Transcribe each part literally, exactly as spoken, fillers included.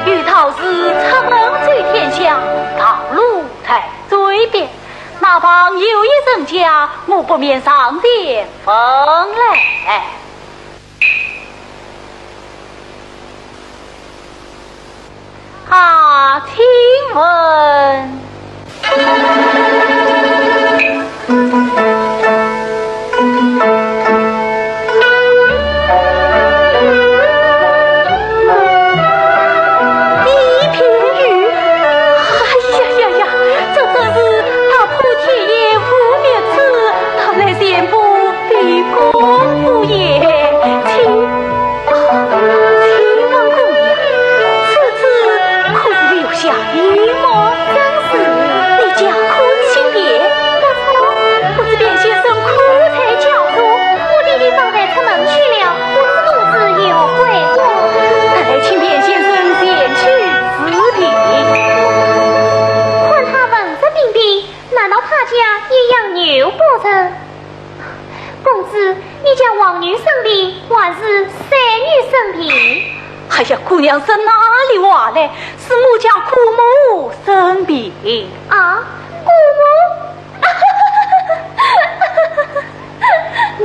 有道是出门走天下，道路在嘴边。那旁有一人家，我不免上前问来。啊，请问。李品瑜，哎呀呀呀，这真是踏破铁鞋无觅处，踏来前步必功不言。请，请问姑娘，此处可是留下玉吗？正是，你家可有金钿？不错，不知卞先生可在家中？我弟弟早才出门去了，不知公子有归无？待请卞先生前去。 是的。看他文质彬彬，难道他家也养牛不成？公子，你家王女生病，还是三女生病？哎呀，姑娘，这哪里话来？是我家姑母生病。啊，姑母？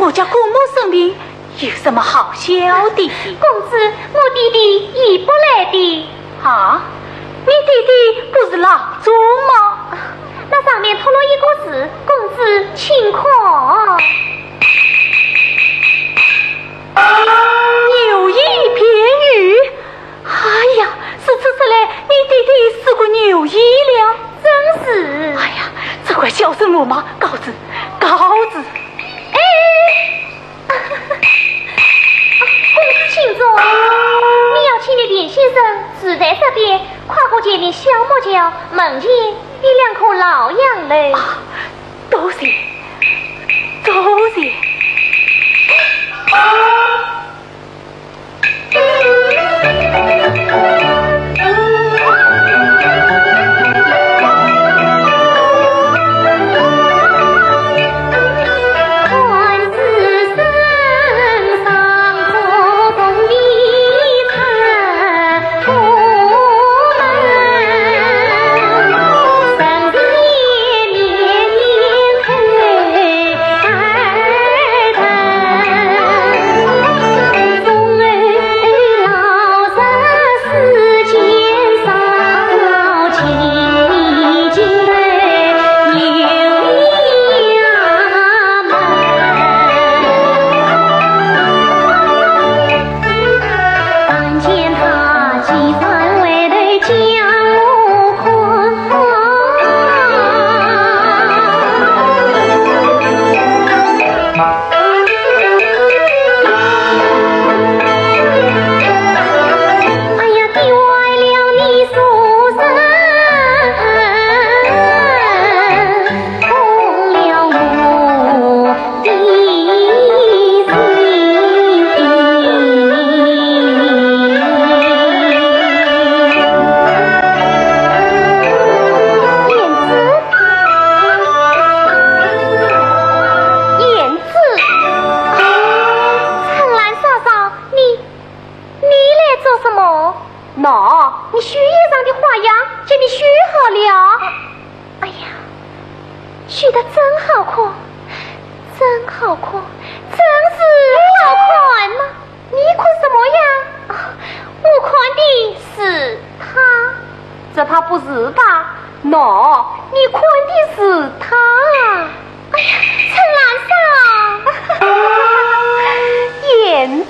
我家姑母生病，有什么好笑的？公子，我弟弟已不来的。啊？你弟弟不是郎中吗？那上面托了一个字，公子请看。牛衣便衒。 哎呀，如此说来，你弟弟是个牛医了？正是。哎呀，这块孝顺驸马，告辞，告辞。哎，公子请坐。你要请的卞先生住在这边，跨过前面小木桥，门前有两棵老杨柳。啊，多谢，多谢。你的真好看，真好看，真是好看吗？你看什么呀？啊，我看的是他。这怕不是吧？喏，你看的是他。哎呀，春兰嫂。胭脂。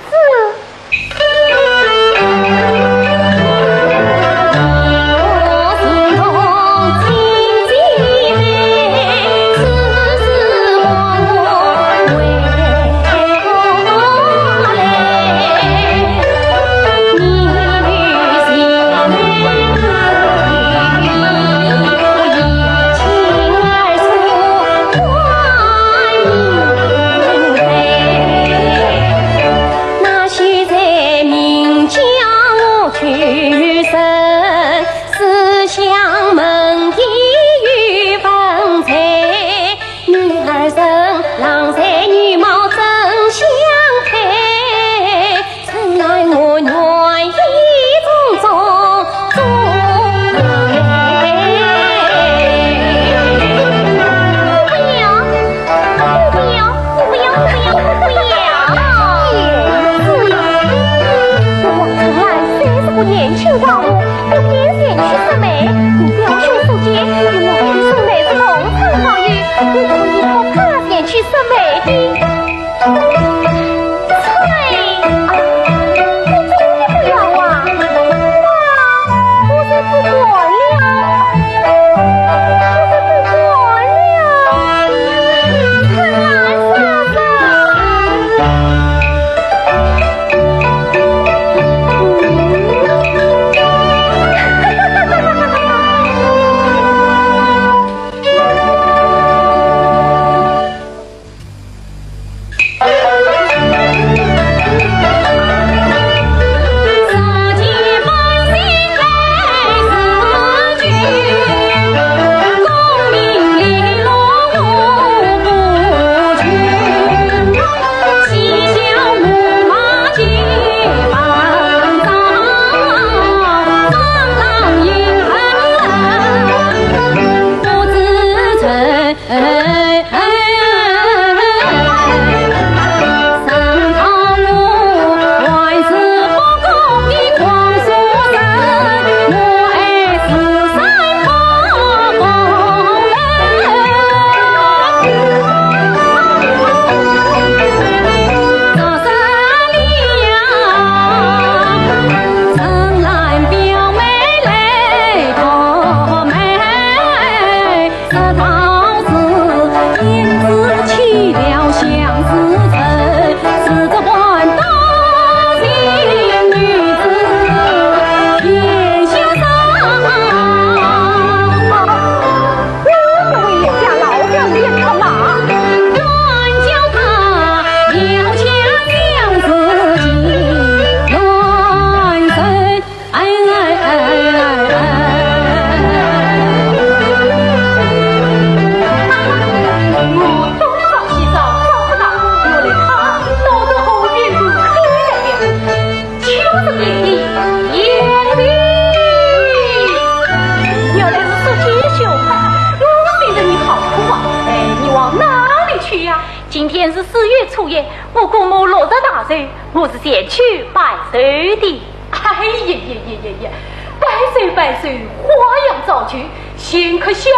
今天是四月初一，我姑母落日大寿，我是前去拜寿的。哎呀呀呀呀呀，拜寿拜寿，花样照旧，先磕香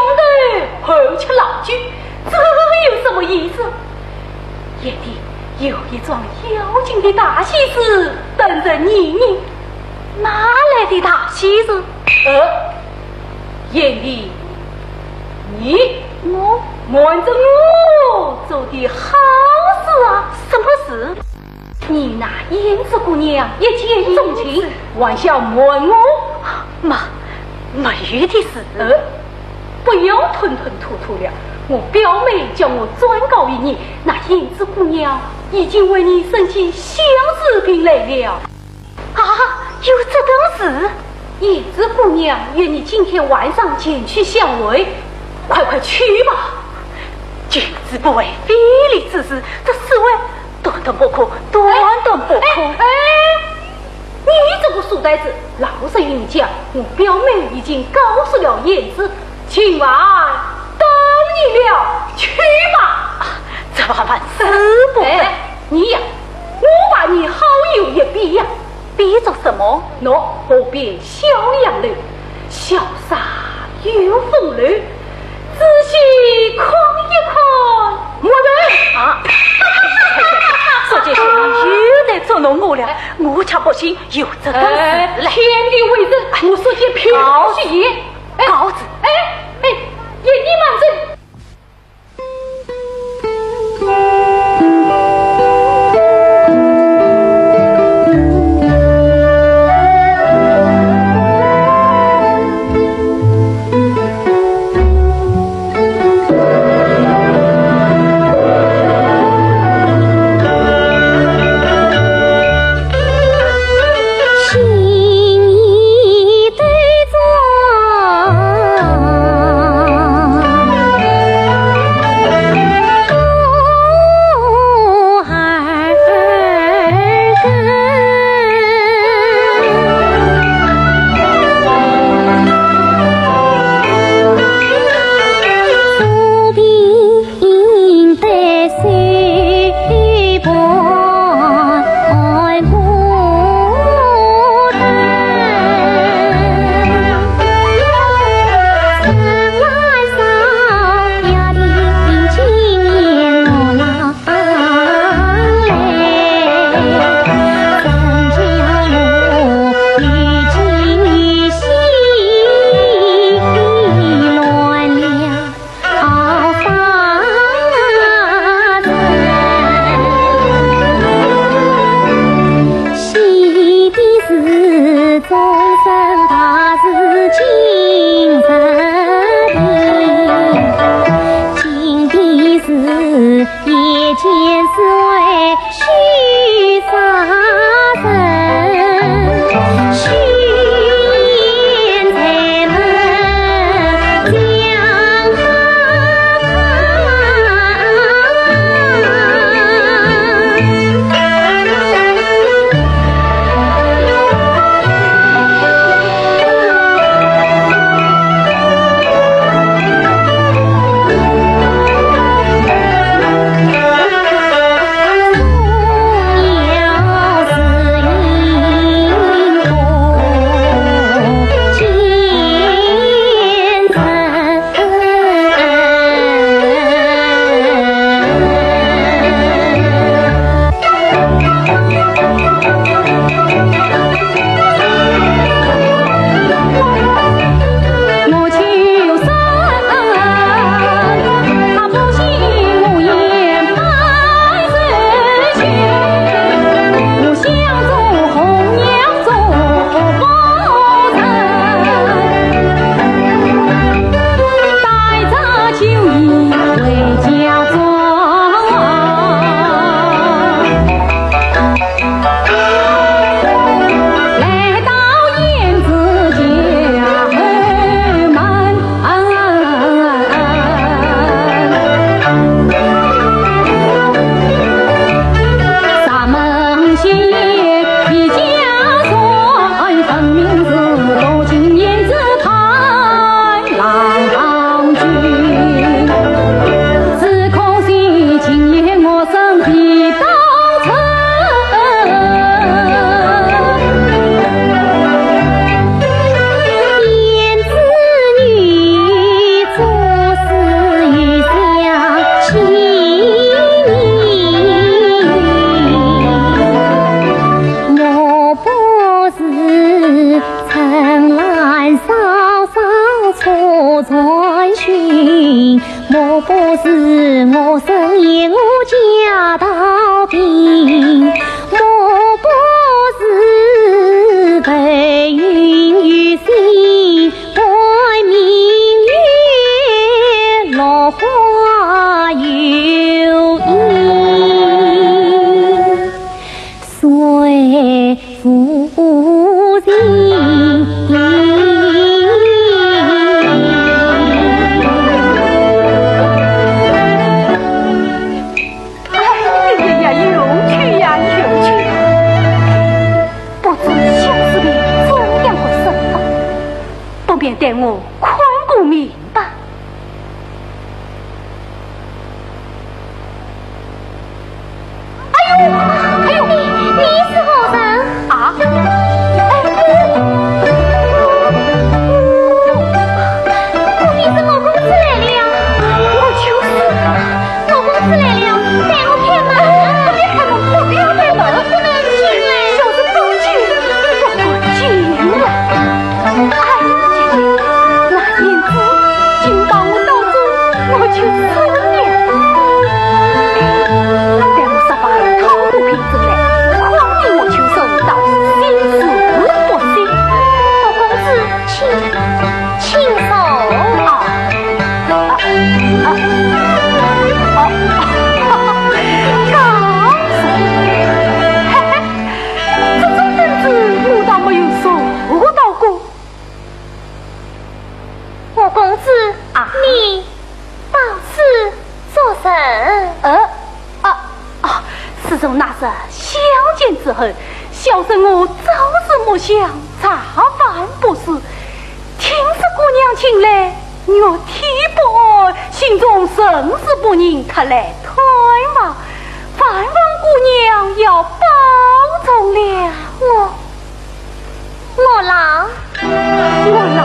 头，后吃老酒，这有什么意思？贤弟，有一桩要紧的大喜事等着你呢。哪来的大喜事？呃，贤弟，你，我，瞒着我做的好事啊。什么事？你那胭脂姑娘一见钟情，还想瞒我？没，没有的事。呃，不要吞吞吐吐了。我表妹叫我转告于你，那胭脂姑娘已经为你申请相思聘来了。啊，有这等事？胭脂姑娘约你今天晚上前去相会，快快去吧。君子不为非礼之事，这是为 断断不可，断断不可。哎，哎，你这个书呆子，老实与你讲，我表妹已经告诉了胭脂，今晚等你了。喏，河边小杨柳，潇洒又风流，仔细看一看。莫走！啊！说姐，你又来捉弄我了，我却不信有这等事。哎，天地为证，我说姐骗不起。告辞。哎，告辞。哎，哎，你慢走。哎呀呀，又去呀，又去呀！不知小师妹怎样个身法，不免待我看个明白。哎呦，哎呦，你，你是何人？啊？哎，从那日相见之后，小生我朝思暮想，茶饭不思。听说姑娘近来玉体不安，心中甚是不宁，特来探望，还望姑娘要保重了。我 我老，我老。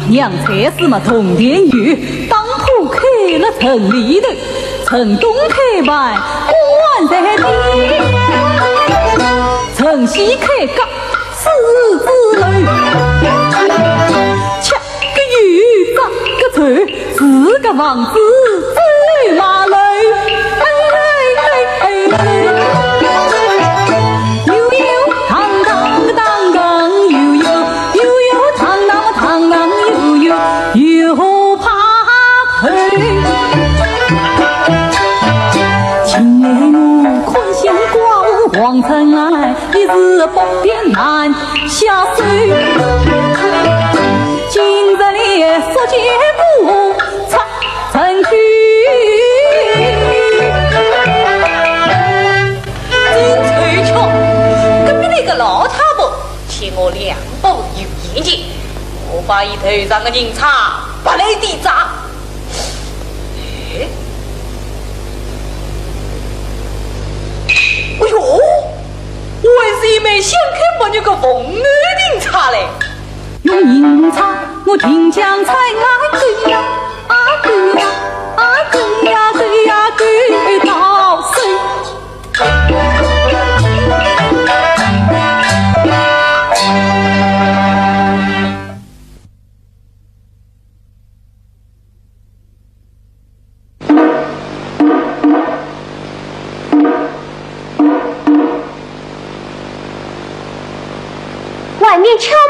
娘才子嘛铜钿有，当铺开了城里头，城东开饭馆在店，城西开街四字楼，吃个有，着个穿，住个房子走马楼。真凑巧，隔壁那个老太婆替我两步有眼睛，我把伊头上的银钗拔来抵账。哎，哎哟，还是一枚镶开墨玉的凤眼银钗嘞。用银钗，我定将钗啊对呀。 啊对呀，啊对呀，对呀，对到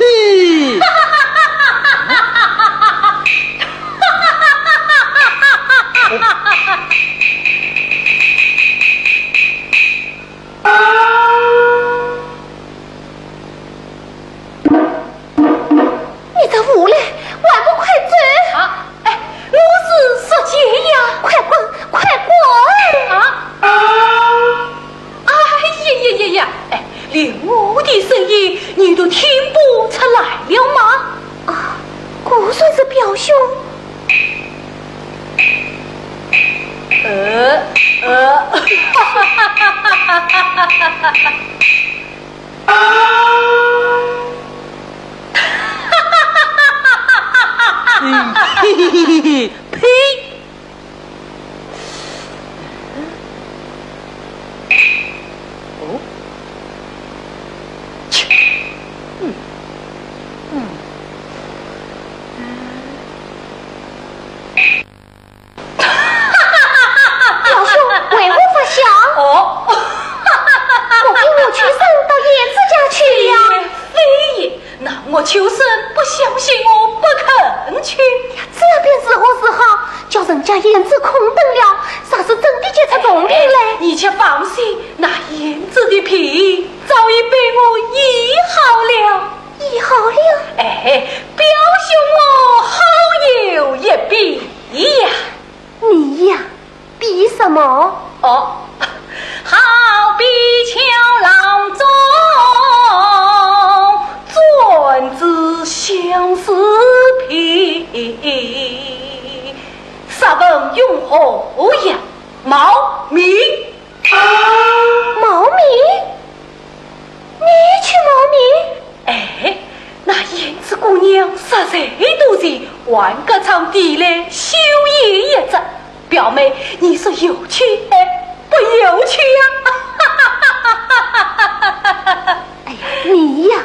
嘿！你这无赖，还不快走！啊，哎，我是说姐呀。快滚，快滚！啊，啊，哎呀呀呀呀，哎，连我的声音你都听不出来了吗？啊，果然是表兄。呃，呃。嘿嘿嘿嘿嘿，呸！哦，切，嗯，嗯。 表兄，为何发笑？哦，我跟我秋生到燕子家去了。非也，那我秋生不相信我不肯去。这便如何是好？叫人家燕子空等了，若是真的结出重病来。哎，你且放心，那燕子的病早已被我医好了。医好了？哎，表兄我好有一比呀。 你呀，比什么？哦，好比桥浪中，转仔相思平。试问用何药？冒名。冒名？你去冒名？ 哎，那胭脂姑娘实在多情，还隔窗抵来绣鞋一只。表妹，你说有趣，哎，不有趣呀？哎呀，你呀，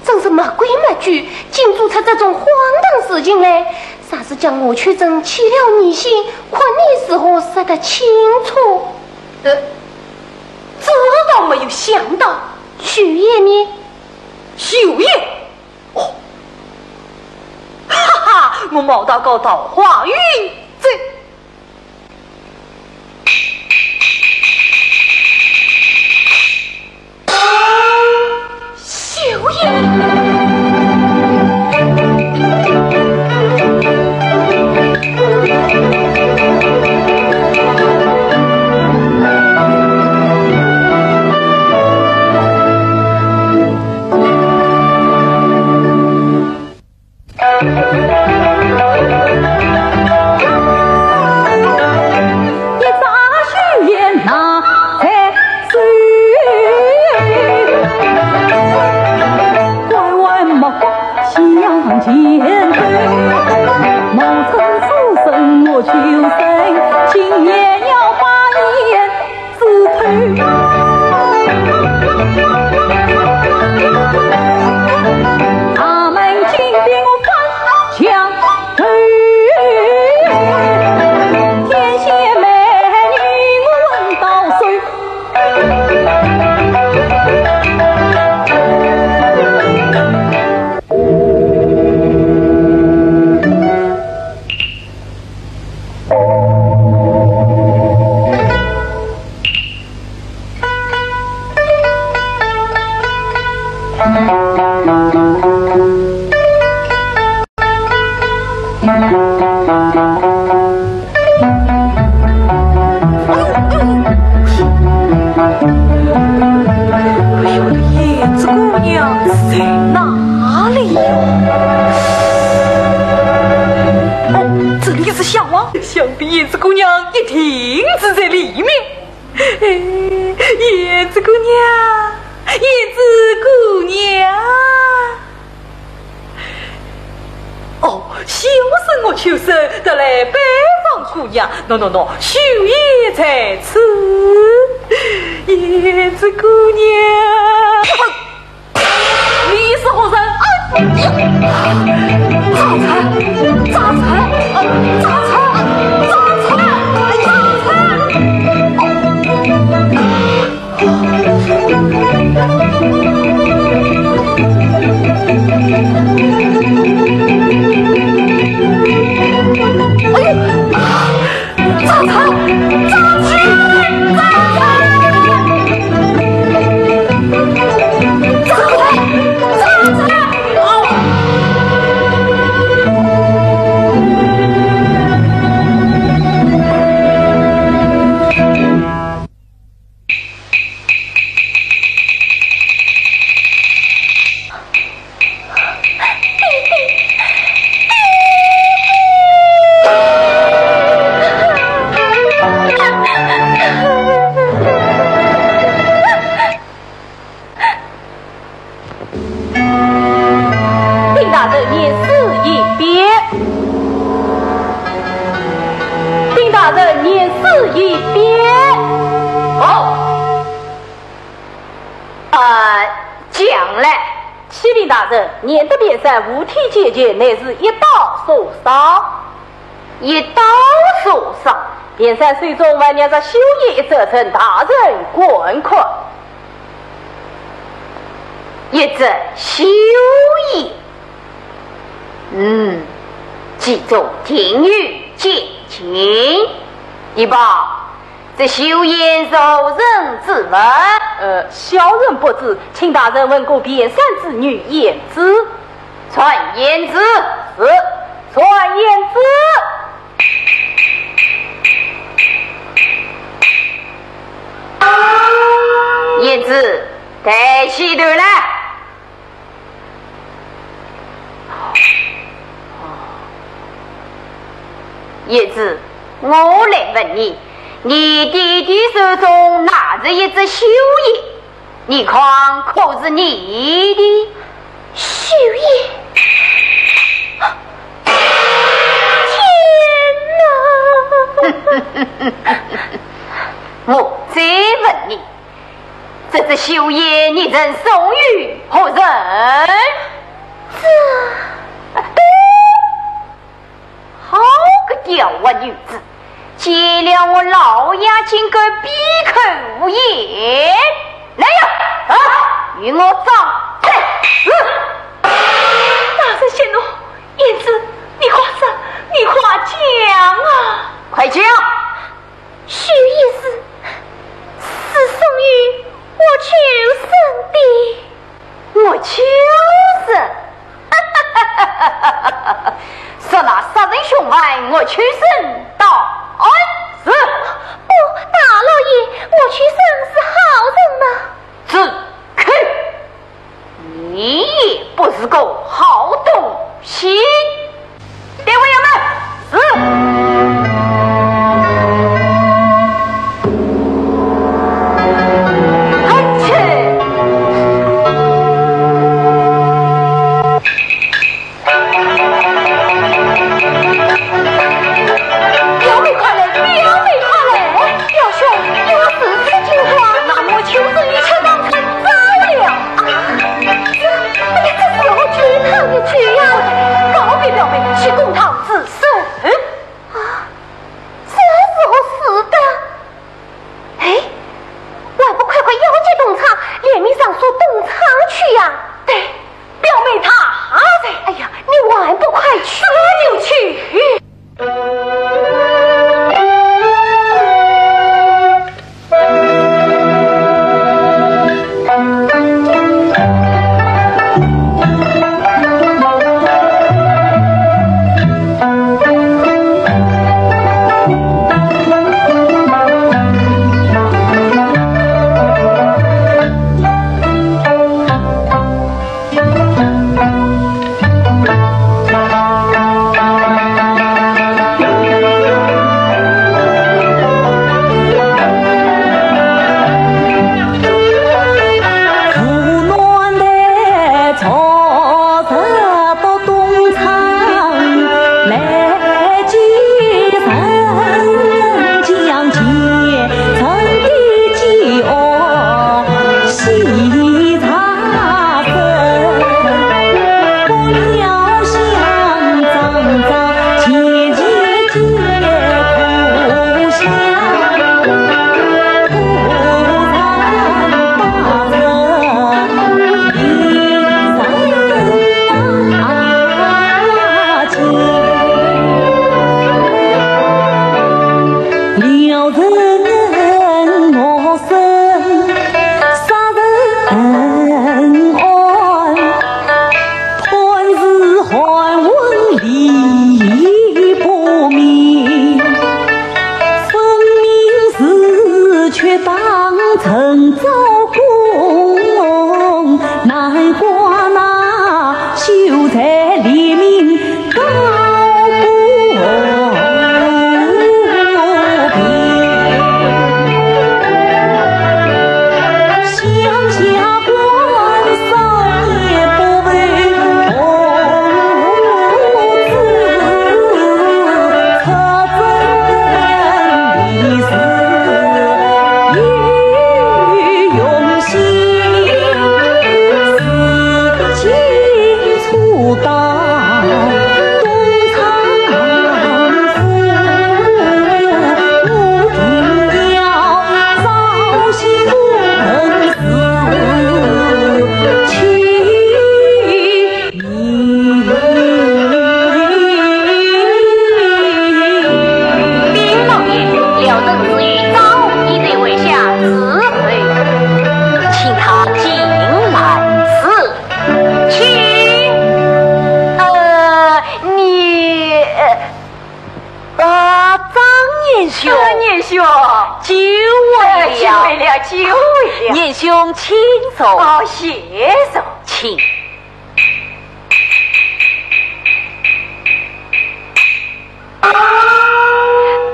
真是没规没矩，竟做出这种荒唐事情来。若是叫我秋生起了疑心，看你如何说得清楚。呃，这倒没有想到。绣鞋呢？绣鞋？ 哦，哈哈，我冒道高桃花运，这绣鞋。不晓得胭脂姑娘在哪里哟？哦，这里是厢房，想必胭脂姑娘一定是在里面。哎，胭脂姑娘，胭脂姑娘。 哦，小生岳秋生特来拜访姑娘。喏喏喏，绣鞋在此。胭脂姑娘，你是何人？哎呀！张琛，张琛，啊，张琛，张琛，张琛！禀大人，验尸一遍。禀大人，验尸一遍。好。呃，讲来。启禀大人，验得卞三五体健全，乃是一刀所伤。 一刀所伤。卞三手中还捏着绣鞋一只，请大人观看。一只绣鞋。嗯，其中定有奸情。李豹，这绣鞋是何人之物？呃，小人不知，请大人问过卞三之女胭脂。 传胭脂。是，传胭脂。胭脂，抬起头来。胭脂，我来问你，你爹爹手中拿着一只绣鞋， 你看可是你的？绣鞋？天哪！我再问你，这只绣鞋你曾送与何人？这……对。 好个刁滑女子，见了我老爷竟敢闭口无言。来呀，啊，与我张开！嗯。大人息怒，胭脂，你话说，你话讲啊！快讲！ 绣鞋是，是送与岳秋生的。岳秋生？说那杀人凶犯岳秋生到案。是。不，大老爷，岳秋生是好人呐。住口！ 你也不是个好东西。带回衙门。是。快去。 表妹快来，表妹快来！表兄，有事情情况，那么秋子与秋当成走了。啊，这，哎呀，这时候去哪里去呀？告别公，难挂那秀才联名告不平。乡下官商也不为公子，出征的事 禀老爷，辽人之语招，一在为下伺候。请他进来。是。请。呃，你，呃，啊，张年兄。啊，年兄。久违了。久违了，久违了。年兄请坐。哦，谢坐。请。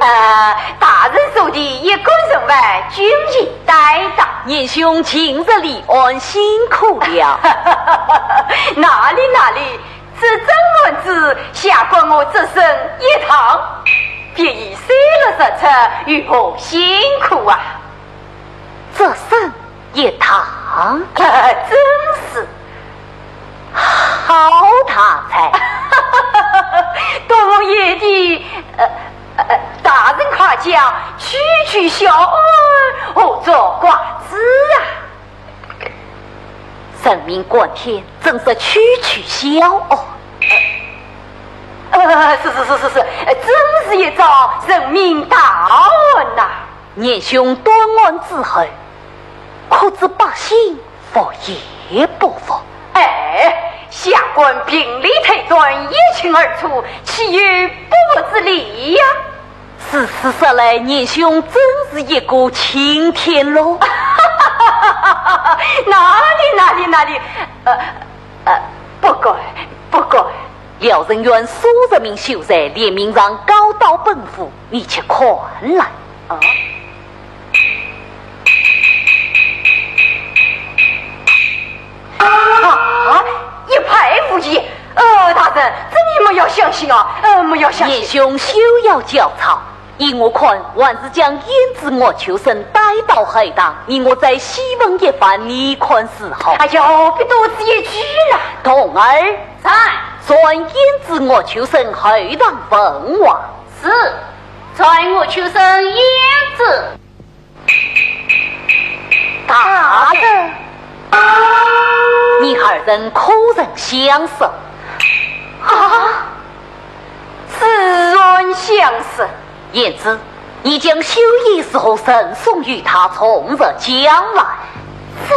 呃，大人所提一个人犯，军情带到。年兄近日立案辛苦了。哪里哪里，这桩案子下官我只审一堂，便已三日日出，有何辛苦啊？只审 一堂。真是。好大才。多蒙贤弟，呃，呃，大人夸奖，区区小案，何足挂齿啊？人命关天，怎说区区小案？呃，是是是是是，呃，真是一桩人命大案呐。 年兄断案之后，可知百姓服也不服？哎，下官并未推断，一清二楚，岂有不服之理呀？如此说来，年兄真是一个青天喽。哪里哪里哪里，呃，呃，不敢，不敢。 辽人员数十名秀才联名状告到本府，你且看来。啊？啊，一派胡言！呃，大人，这你们要相信啊，呃，不要相信。年兄休要焦躁， 依我看，还是将胭脂、岳秋生带到后堂，你我再细问一番，你看如何？哎呦，不多此一举了。童儿。在。传胭脂、岳秋生后堂问话。是，传岳秋生、胭脂。大人。你二人可曾相识？啊，自然相识。 胭脂，你将绣鞋如何赠送于他，从实讲来。这，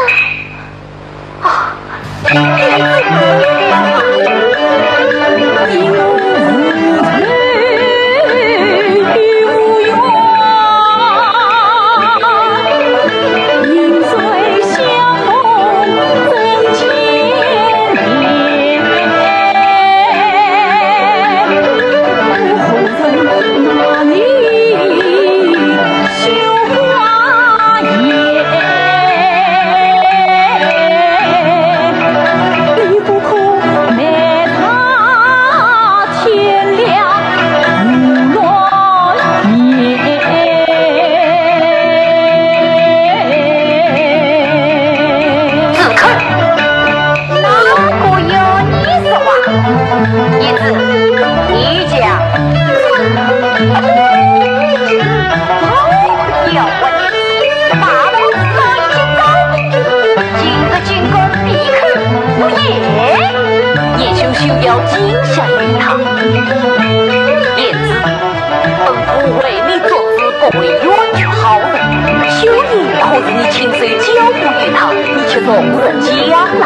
啊，住口！ 哪个要你说话？胭脂，你讲。好个刁蛮，大老子老已经招你，今日竟敢闭口不言。年兄休要惊吓于他。胭脂， 本府为你作主，不会冤屈好人。绣鞋可是你亲手交付于他，你却从实讲来。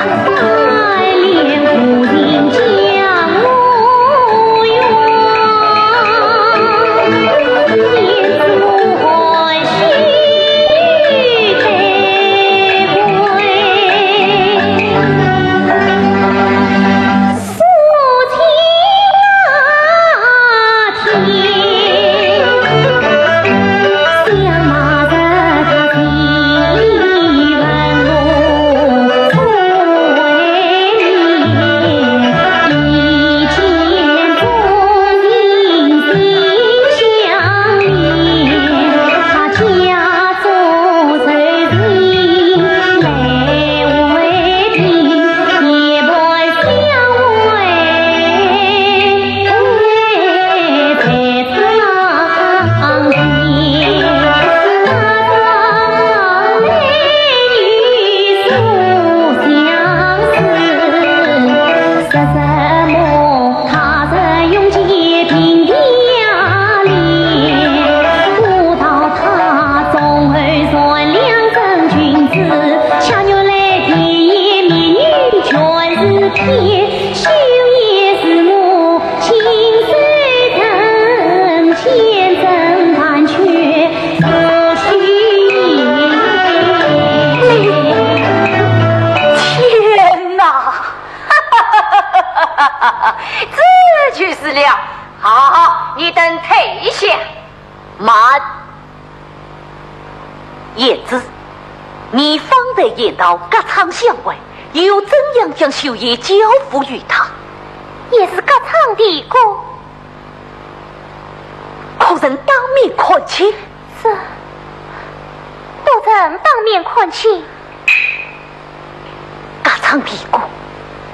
这就是了。好，好，你等退下。慢。胭脂，你方才言道隔窗相会，又怎样将绣鞋交付于他？也是隔窗的歌。可曾当面看清？是，不曾当面看清。 隔窗的歌，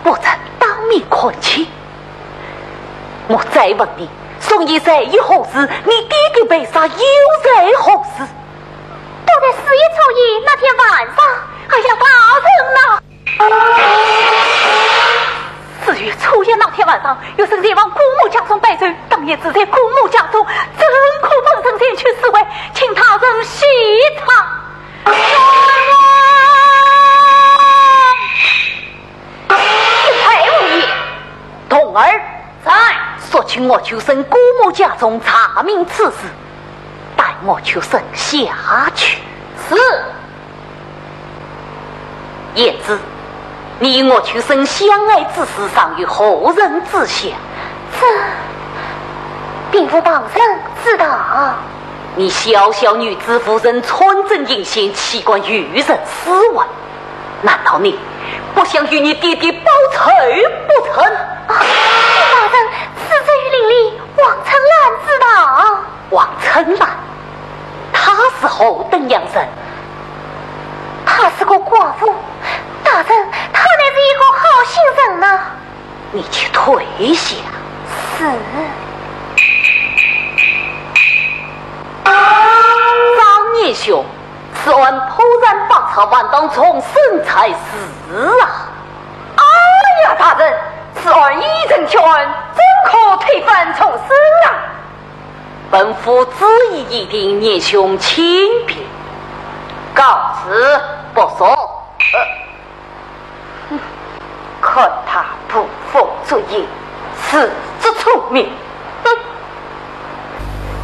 不曾当面看清。我再问你，送鞋在于何时？你爹爹被杀又在何时？都在四月初一那天晚上。哎呀，大人呐！四月初一那天晚上，有人前往姑母家中拜寿，当夜住在姑母家中，怎可分人前去私会，请大人细查。 太无礼！童儿。在。速去鄂秋隼姑母家中查明此事，带鄂秋隼下去。是。胭脂，你与鄂秋隼相爱之事，尚有何人知晓？这，并无旁人知道。你小小女子，无人穿针引线，岂敢与人私会？ 难道你不想与你爹爹报仇不成？啊，大人，此事有邻里王春兰知道。王春兰？她是何等样人？她是个寡妇。大人，她乃是一个好心人呐。你且退下。是。张年兄， 此案破案百出，还当重审才是啊！哎呀，大人，此案已成绝案，怎可推翻重审啊？本府主意已定，年兄请便。告辞，不送。呃， 哼，看他捕风捉影，自作聪明。哼！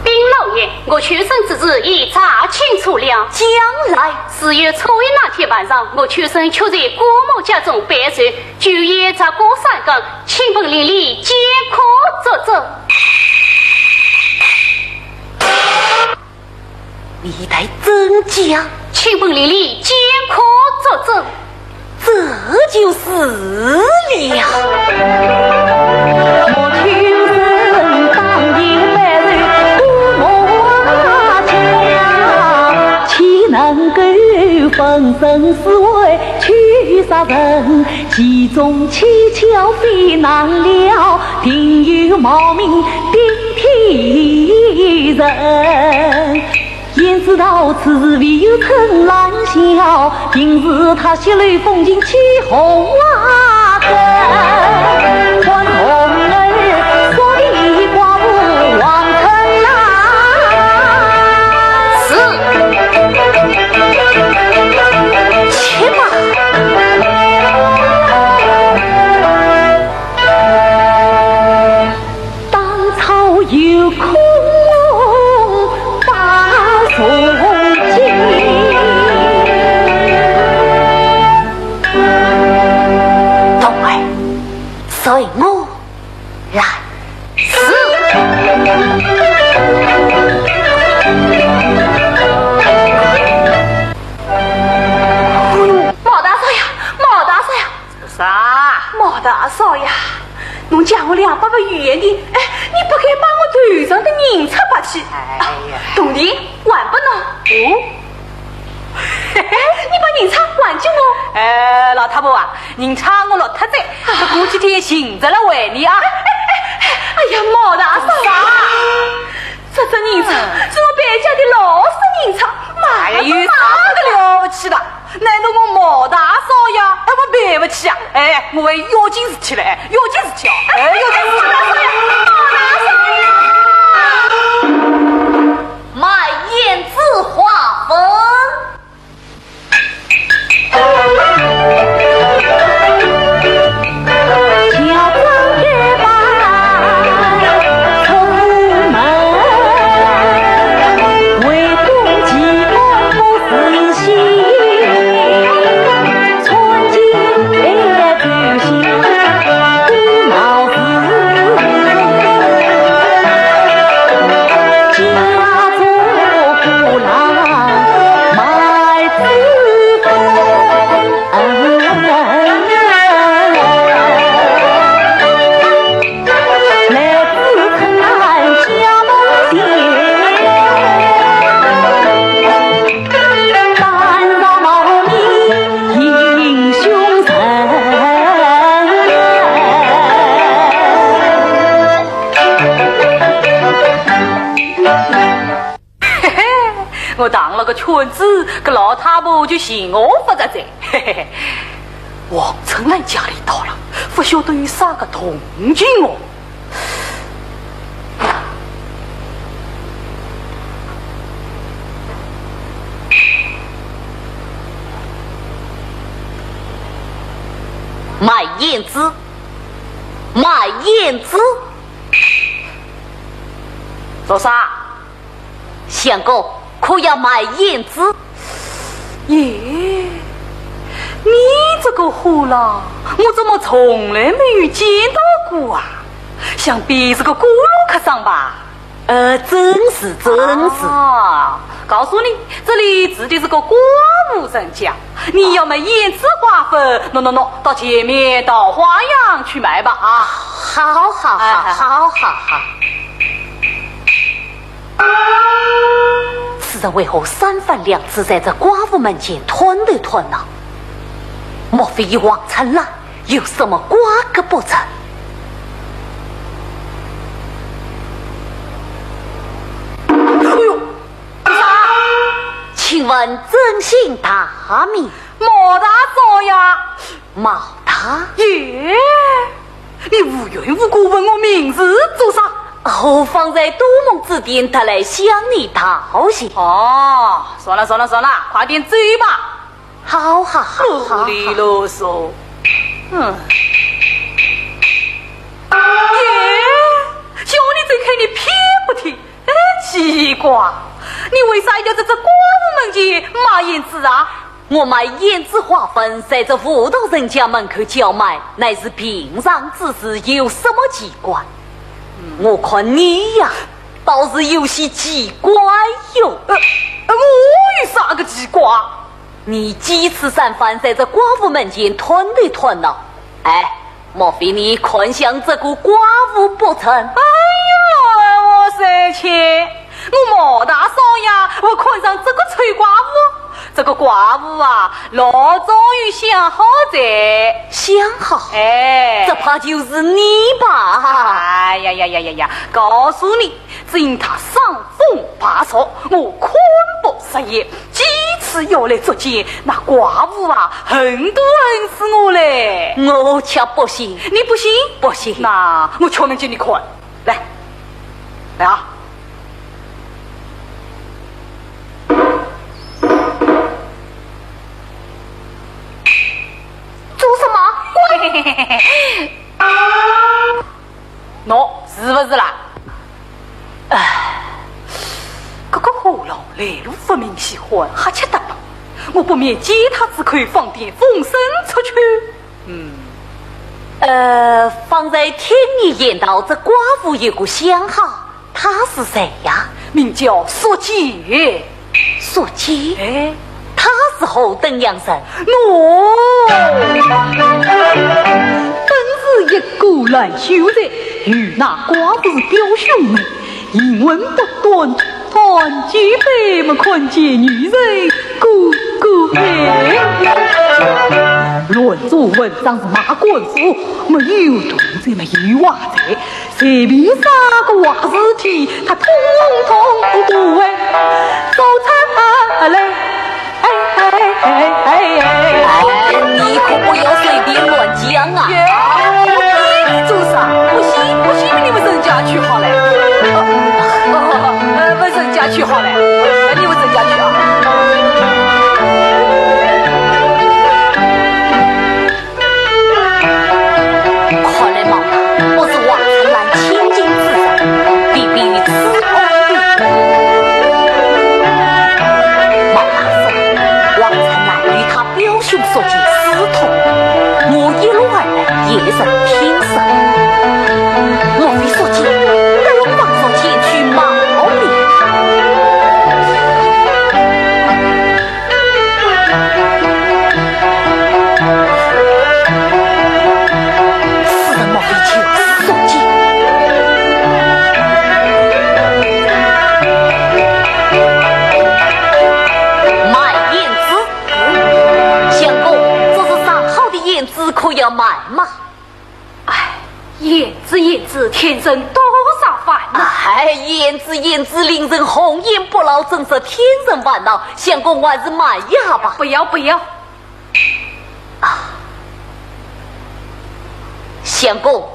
禀老爷，鄂秋隼之事已查清楚了。讲来。四月初一那天晚上，鄂秋隼确在姑母家中拜寿，酒宴吃过三更，请问邻里见可作证。 你待怎讲？请问邻里见可作证。这就是了。岂能够粉身碎骨去杀人？其中蹊跷非难料，定有冒名顶替人。 焉知道此事唯有春兰晓，定是他泄露风情起火啊！还童儿说的寡妇王春兰。是。且慢。 当初有空把重金。童儿，随我来。是。哎呦，毛大少爷，毛大少爷！ 啥？毛大少爷，侬借我两百个元钿，哎，你不该把我头上的银钗拔去。哎呀。啊，铜钿还拨侬。哦。嘿嘿，你把银钗还给我。哎，老太婆啊，银钗我落脱哉，啊。过几天寻着了还你啊。哎，哎，哎，哎呀，毛大少爷。啥？ 这只银钗是我败家的老式银钗，买了个嘛。哎呀，有啥个了不起的？难道我毛大少爷还会赔不起啊？哎，我还要紧事体嘞，要紧事体啊，哎，要紧事体。毛大少爷，毛大少爷。卖胭脂花粉。个圈子，搿老太婆就寻我勿着哉。嘿嘿嘿，王春兰家里到了，勿晓得有啥个动静哦。卖胭脂，卖胭脂。做啥？ 相公，可要卖胭脂？耶，你这个货郎，我怎么从来没有见到过啊？想必是个过路客商吧？呃，正是，正是。啊，告诉你，这里住的是个寡妇人家，你要买胭脂花粉，喏喏喏，到前面桃花巷去买吧啊。好好好，哎，哎，哎。好好好。 此人为何三番两次在这寡妇门前探头探脑？莫非与王春兰有什么瓜葛不成？哎呦，啥？请问尊姓大名？毛大少爷。毛大？耶， 你无缘无故问我名字做啥？哦，方才多蒙指点，特来向你道谢。哦，算了算了算了，快点走吧。好好好好好。啰里啰嗦。嗯。耶，叫你走开，你偏不听。哎，奇怪，你为啥要在这寡妇门前卖胭脂啊？ 我卖胭脂花粉，在这妇道人家门口叫卖，乃是平常之事，有什么奇怪？我看你呀，倒是有些奇怪哟。呃，呃，我有啥个奇怪？你几次三番在这寡妇门前探头探脑，哎， 莫非你看上这个寡妇不成？哎呦，我说去，我毛大少爷，我看上这个丑寡妇。这个寡妇啊，老早有相好哉。相好？哎。这怕就是你吧？哎呀呀呀呀呀，告诉你，只因他伤风败俗，我昆不食言。 几次要来捉奸，那寡妇啊，恨都恨死我嘞。我却不信。你不信？不信。那我敲门给你看。来，来啊。做什么？滚！喏，是不是啦？ 唉，搿个货郎来路不明，稀罕，瞎七搭八，我不免借他之口，放点风声出去。嗯。呃，方才听你言道，这寡妇有个相好，他是谁呀？名叫宿介。 宿介？哎，他是何等样人？喏，本是一个烂秀才，与那寡妇是表兄妹，行文不端，谈起来么看见女人个个美。乱做文章是卖官府，没有铜钿么有瓦钿。 随便啥个坏事体，他统统不会做出来。哎，哎，哎，哎，哎。哎，你可不要随便乱讲啊！耶，你做啥？不信，不信你们人家去好嘞。哦，哦，哦，呃，问人家去好嘞。哎，你们人家去啊。 看来嘛，不是王春兰千金之人，必必有此案底。毛大说，王春兰与他表兄宿介私通，我一路而来也曾听说。莫非宿介都帮宿介去谋面？ 此人莫非就是宿介？卖胭脂。相公，这是上好的胭脂，可要买吗？唉，胭脂，胭脂，天生多少烦哎，胭脂，胭脂，令人红颜不老，真是天人烦恼。相公还是慢一下吧。不要，不要。啊，相公，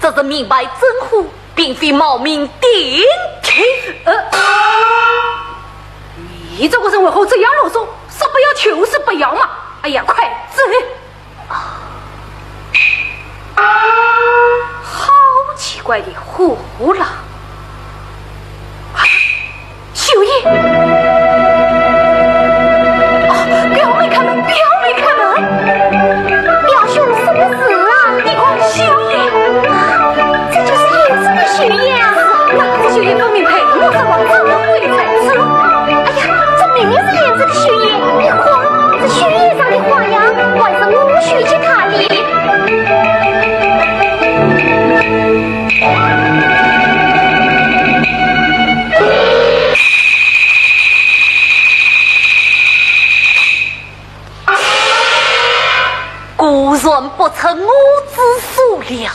这是明白真货，并非冒名顶替。呃，你这个人为何这样啰嗦？说不要就是不要嘛。哎呀，快走！ 好奇怪的货郎！啊，秀英！哦，表妹开门，表妹开门！表兄，什么事啊？你看，秀英！啊，这就是胭脂的绣鞋啊！那这绣鞋分明配我这双珍贵才子。哎呀，这明明是胭脂的绣鞋，你看，这绣鞋上的花样，还是我绣给她的。 果然不出我之所料。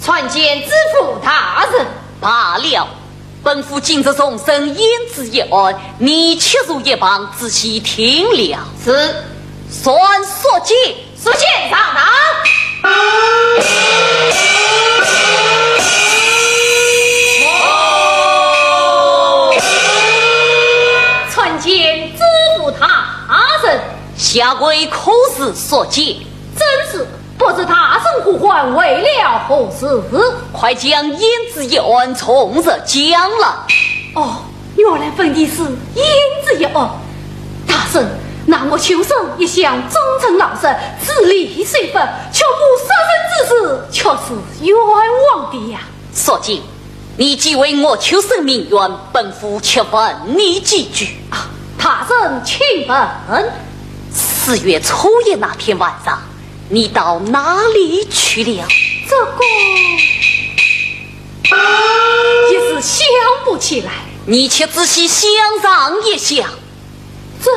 参见知府大人。罢了，本府今日重审胭脂一案，你且坐一旁仔细听了。是。传宿介。宿介上堂。参见知府大人。下跪可是宿介？正是。 不知大人呼唤为了何事？快将胭脂一案从实讲来。哦，原来问的是胭脂一案。大人，那我秋生一向忠诚老实，知礼守法，却无杀人之事，却是冤枉的呀。 宿介，你既为我秋生鸣冤，本府且问你几句。啊，大人请问。四月初一那天晚上，你到哪里去了？这个，一时想不起来。你且仔细想上一想。 这，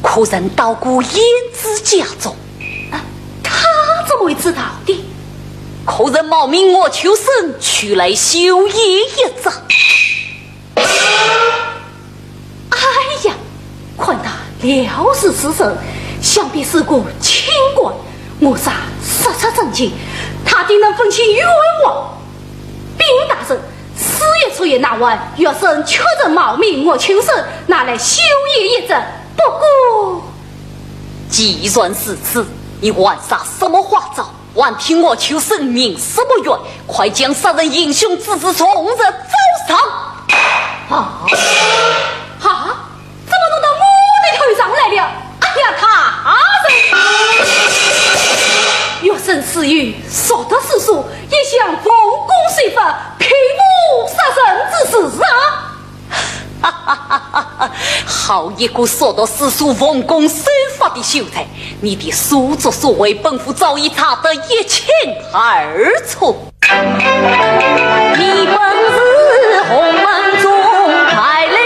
可曾到过胭脂家中？啊，他怎么会知道的？可曾冒名我秋生取来绣鞋一只？哎呀，看他料事如神，想必是个清官，我煞实在震惊，他定能分清冤枉。禀大人， 四月初一那晚，学生确实冒名我秋生，拿来绣鞋一只。不过，既然如此，你还耍什么花招？还替我秋生鸣什么冤？快将杀人行凶之事从实招上！啊？啊？ 怎么弄到我的头上来了？哎呀，大人！学生自幼熟读诗书，一向奉公守法，并无杀人之事啊！好一个熟读诗书、奉公守法的秀才！你的所作所为，本府早已查得一清二楚。 你本是洪门中排来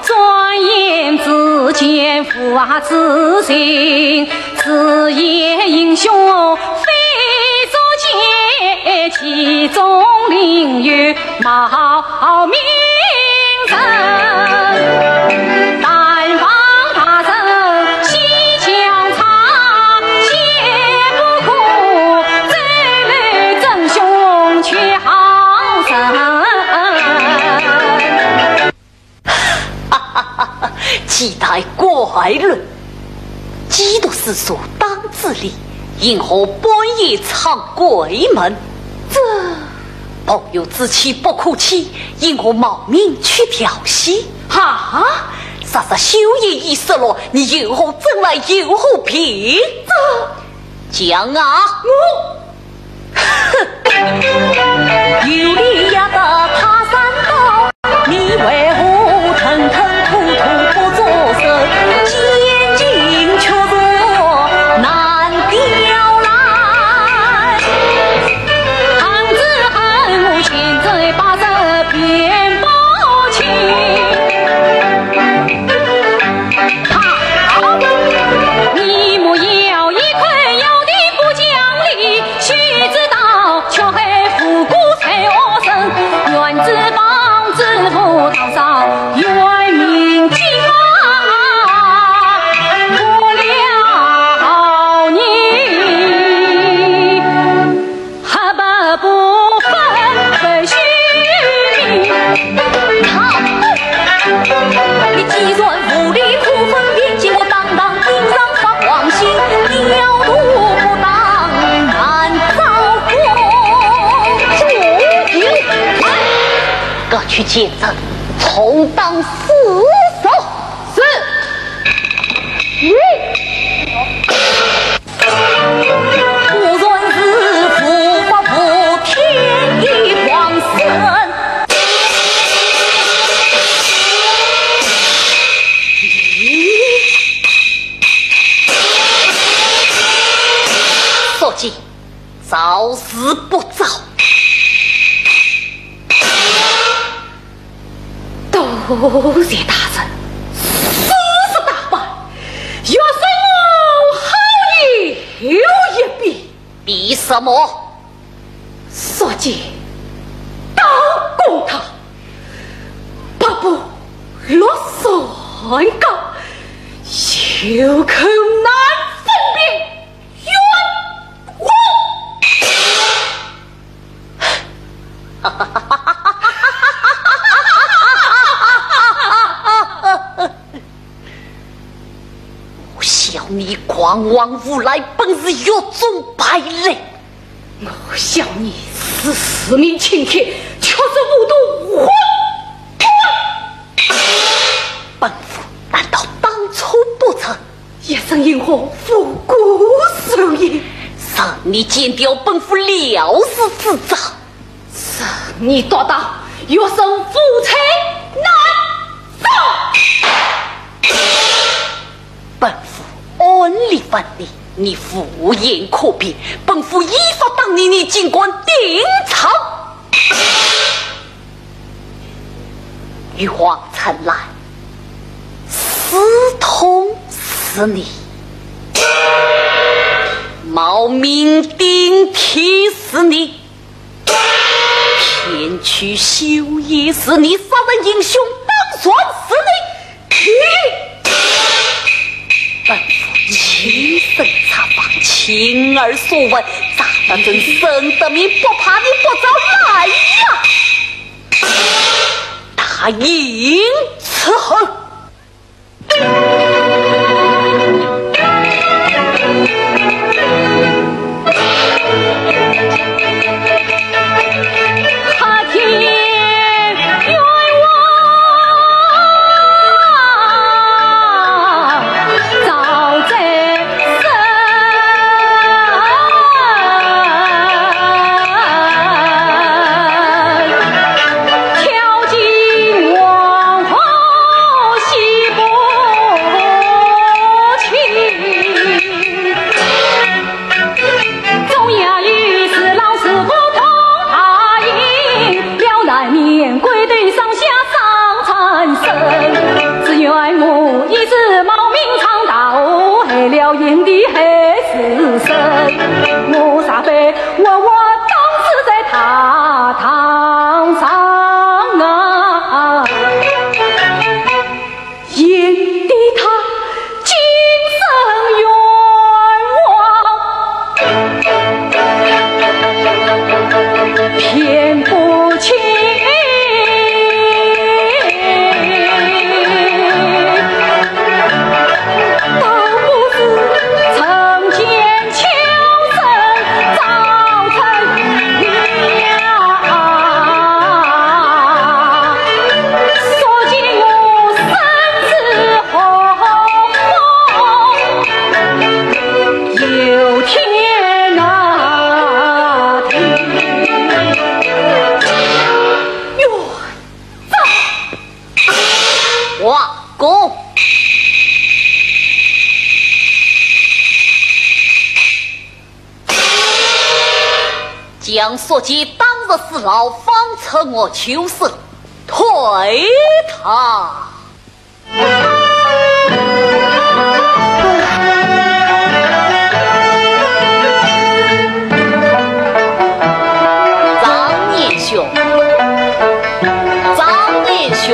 转眼之间，父子情，自言英雄非足见，其中另有冒名人。但望大人细详查，切不可走漏真凶却好人。哈哈哈哈，几代怪论，几度四座当自立，因何半夜闯闺门？这朋友之妻不可欺，因何冒名去调戏？哈！若是绣鞋已失落，你又何证来又何凭？这……讲啊！我……哼！有理也得他山倒，你为何吞吞吐吐不作声？奸情却是难调来。倘知恨我千折百折便报清。 好，你莫要一口咬定不讲理，须知道却恨无辜受恶人，愿知帮知父当上冤命金马，不了你。 还不不分分虚名。好，你既然无力可分辨，叫我当堂钉上法网刑，调度不当难招供。各取见证，重当四十。是。你。 果然是无法无天的狂僧。宿介，招是不招？ 多谢大人，四十大板，学生我好言又一遍。比什么？宿介，刀工刀，八步六三高，有口难分辨。 冤枉！我笑你狂妄无赖，本是狱中败类。我笑你是市民请帖，却是糊涂混混。本府难道当初不曾 学生因何无故受刑？是你剪掉本府料事之章。是你独到学生夫妻难招。本府按理问你，你无言可辩，本府依法打你，你竟敢顶撞。 玉皇城来，私通是你，冒名顶替是你，骗取绣鞋是你，杀人行凶当然是你。 本府亲身查访，亲耳所闻，查得真，沈德明不怕你不招来呀！大刑伺候。过。将宿介打入死牢，放出我秋色，退堂。 张年兄，张年兄。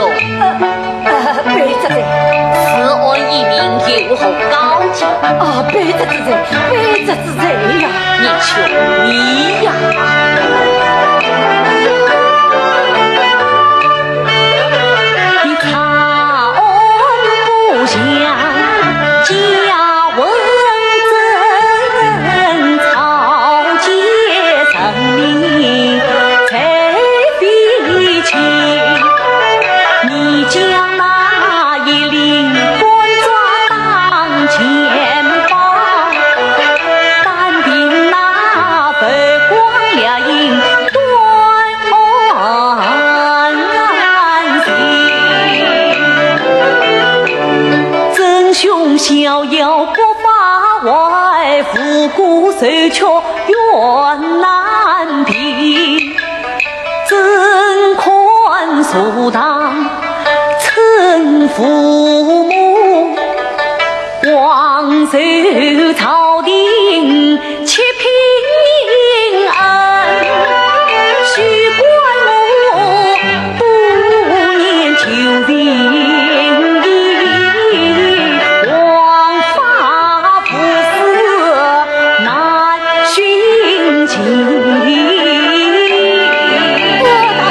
呃，呃，卑职在。此案已明，有何高见？啊，卑职知罪，卑职知罪呀。年兄，你呀。你查案不详， 真凶逍遥不法外，无辜受屈冤难平。怎堪坐堂称父母，枉受朝廷 欺贫恩，休怪我不念旧情，枉法不思难寻情。大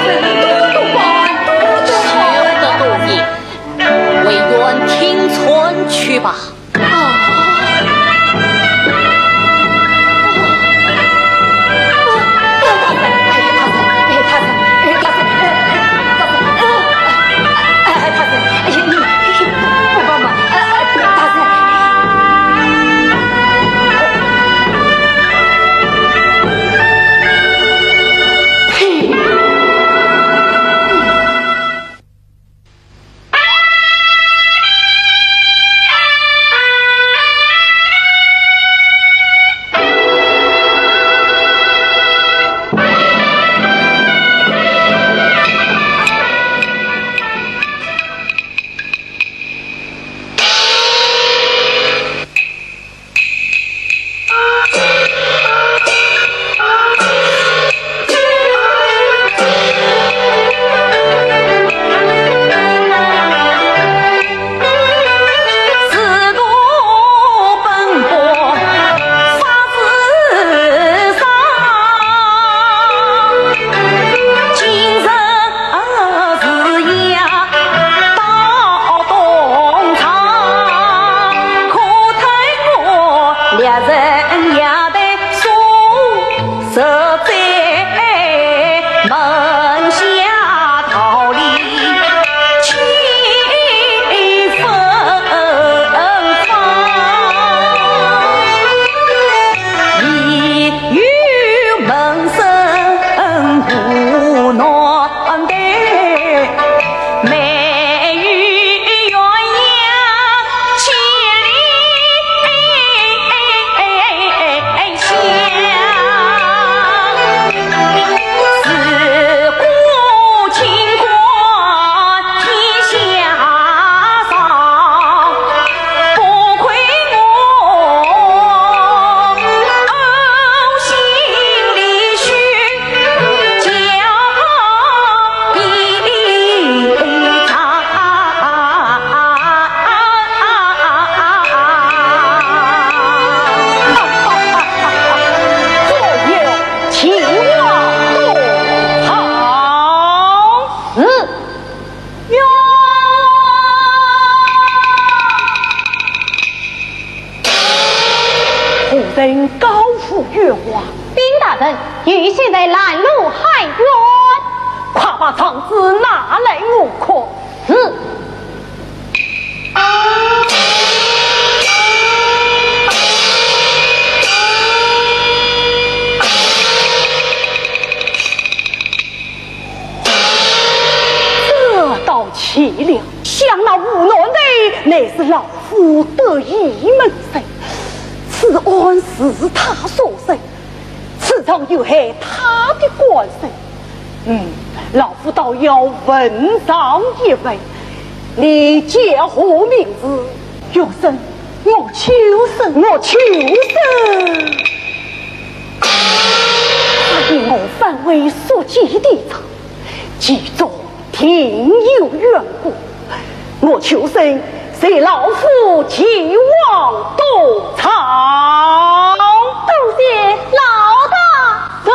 人，多多包涵，多多包涵。休得多言，委员听参去吧。何人高呼冤枉？禀大人，有县人拦路喊冤。快把状纸拿来我看。是。 这倒奇了，想那吴南台乃是老夫得意门生，此案是他所审，此状有害他的官声。嗯，老夫倒要问上一问，你叫何名字？学生，我秋生。我秋生。他与我反为宿介的场，其中 定有缘故，我秋生随老夫前往督察。多谢老大人。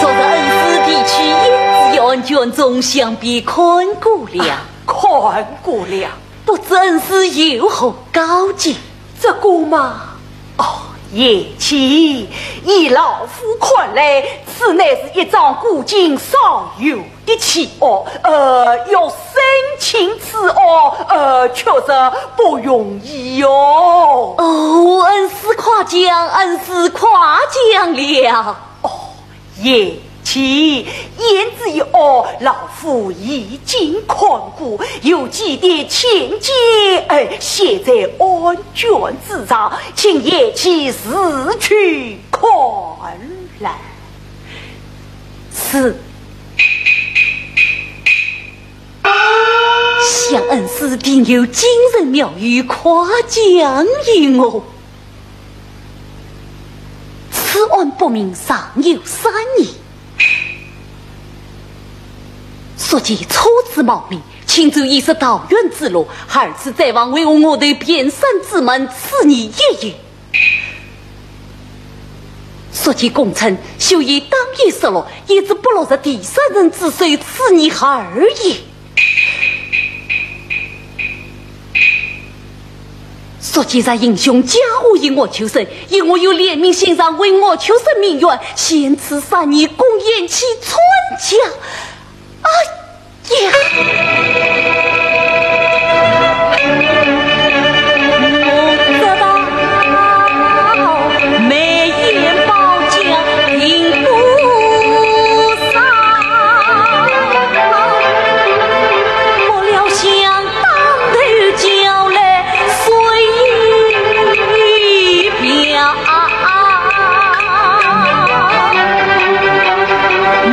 昨日恩师提取胭脂一案卷宗，想必看过了。看过了。不知恩师有何高见？这个嘛，哦，贤妻，依老夫看来，此乃是一桩古今少有 的奇案，呃，要审清此案，呃，确实不容易哟。哦，恩师夸奖，恩师夸奖了。哦，贤妻，胭脂一案，老夫已经看过，有几点浅见，呃，写在案卷之上，请贤妻自去看来。 是。想恩师定有精神妙语夸奖于我。此案不明尚有三年，宿介初次冒名，请转一时桃源之路，二次再往，为何我对遍山之门，此年一月。 宿介供称，休已当夜失落，一直不落入第三人之手，此年二月。足见这英雄家父与我求生，因我有怜悯心肠，为我求生鸣冤，先赐三年公延期参加。哎呀！我知道，眉眼宝剑并不伤，不料想 当头交来水一瓢，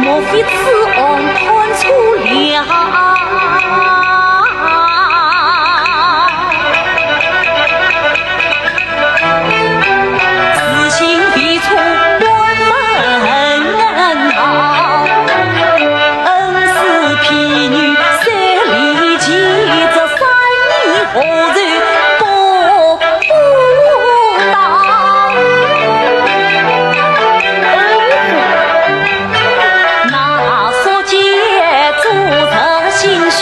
莫非此案判错了？事情已出关门道，恩师婢女三里间，这三年何日不到？那宿介做贼心虚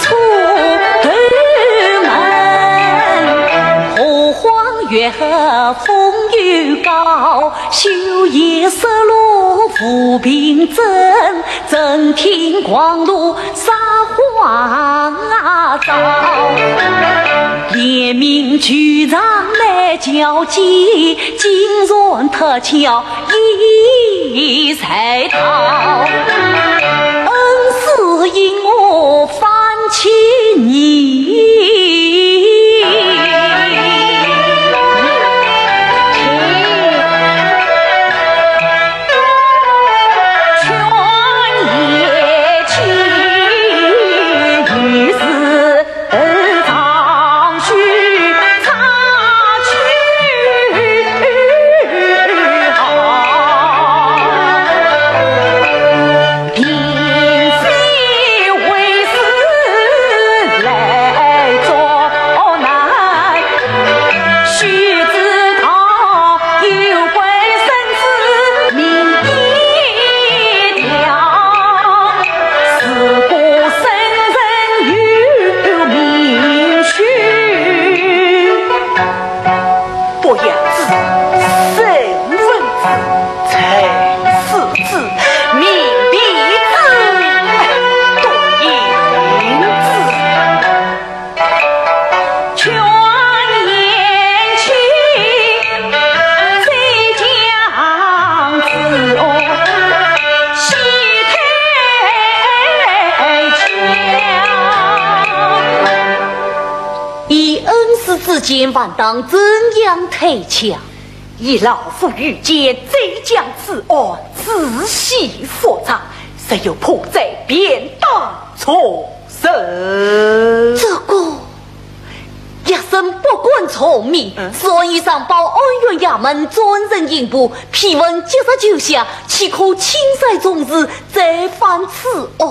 出头门，何况月黑风又高， 休言失路无凭证，怎听狂徒撒谎招？连名俱上难交集，竟然脱壳一才逃。恩师因我反起疑。 伯牙子，沈文子，陈四子，闵婢子，哎，董应子。以恩师之见，还当怎样退却？ 依老夫愚见，再将此案仔细复查，若有破绽，便当重审。这个，学生不敢从命，嗯。所以上报按院衙门，转呈刑部，批文即日就下，岂可轻率从事，再犯此案？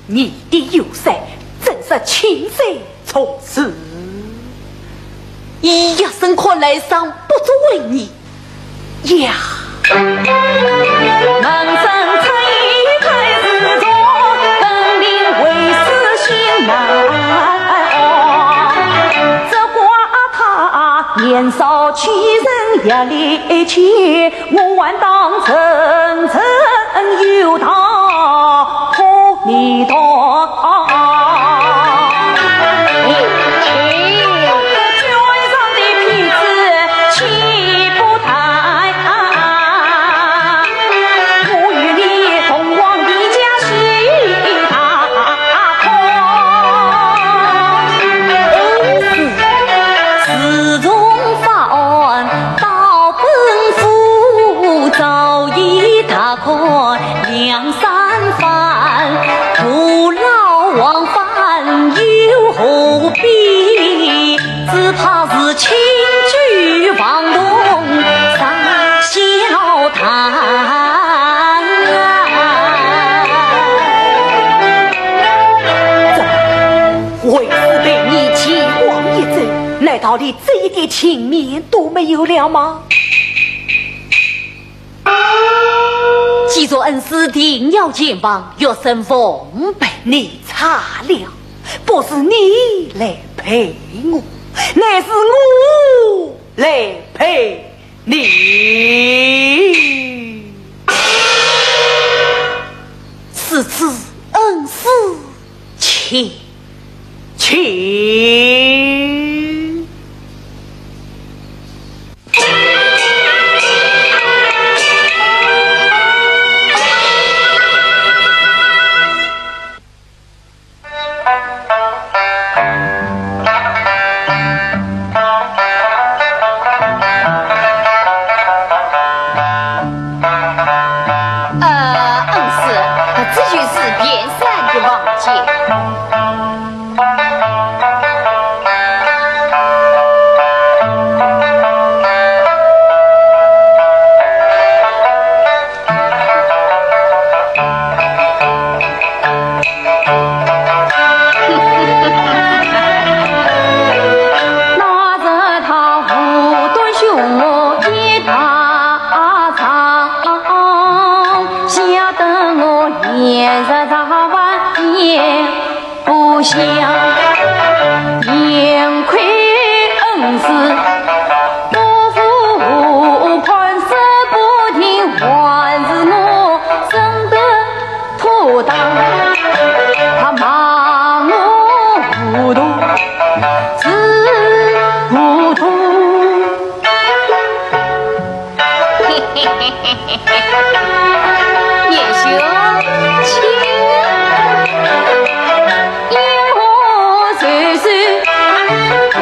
你的有罪，怎是轻率从事？依学生看来，尚不足为疑呀。为师陪你前往一走，难道连这一点情面都没有了吗？ 既然恩师定要前往，学生奉陪。你差了，不如你来陪我。乃是我来陪你。此次恩师，请，请。 呃，恩师，这就是卞山的房间。 那日他无端凶我一大场，吓得我连日茶饭也不下，幸亏恩师多扶看，说不定还是我生得 妥当，他骂我糊涂，是糊涂。年兄，请。因何岁岁在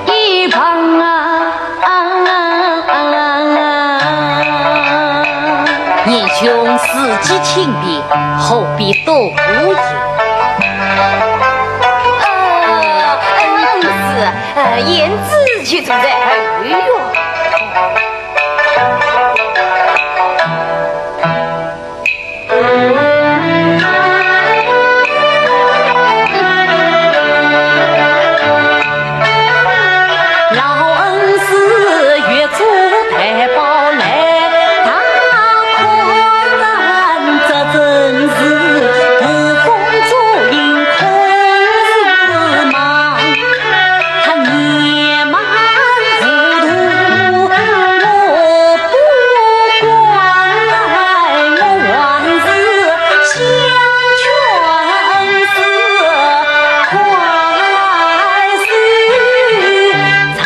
一旁啊？ 年兄自己请便，何必多言？呃，恩师，呃，贤侄就住在后院。 老恩师越俎代庖来，踏破铁鞋这真是捕风捉影困时忙。 他年迈糊涂，我不管，我还是想劝是快些长。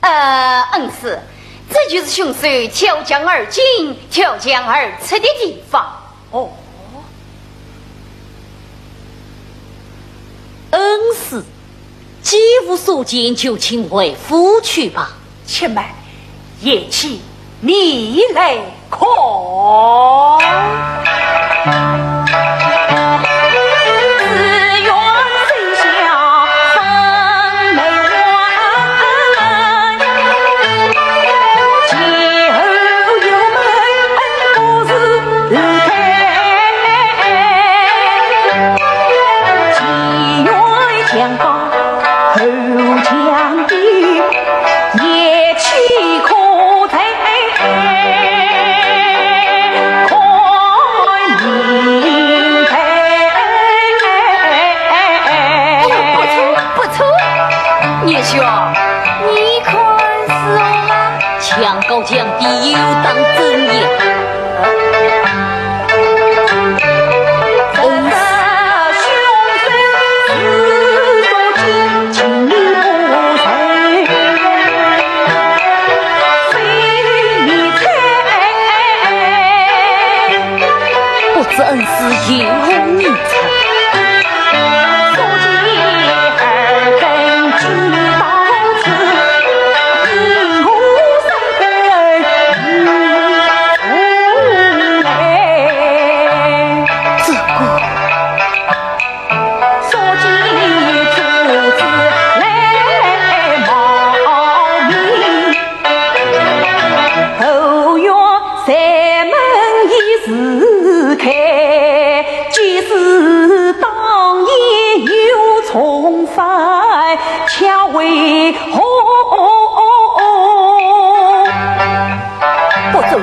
呃，恩师，这就是凶手跳墙而进、跳墙而出的地方。哦。恩师，既无所见，就请回府去吧。且慢，贤侄，你来 看。只愿水乡分梅花，前后有门不是开，只愿墙高 后墙低，贤侄可在看明白。哎呀，不错，不错，年兄，你看是吗？墙高墙低有当真呀。 不知恩师有何迷猜？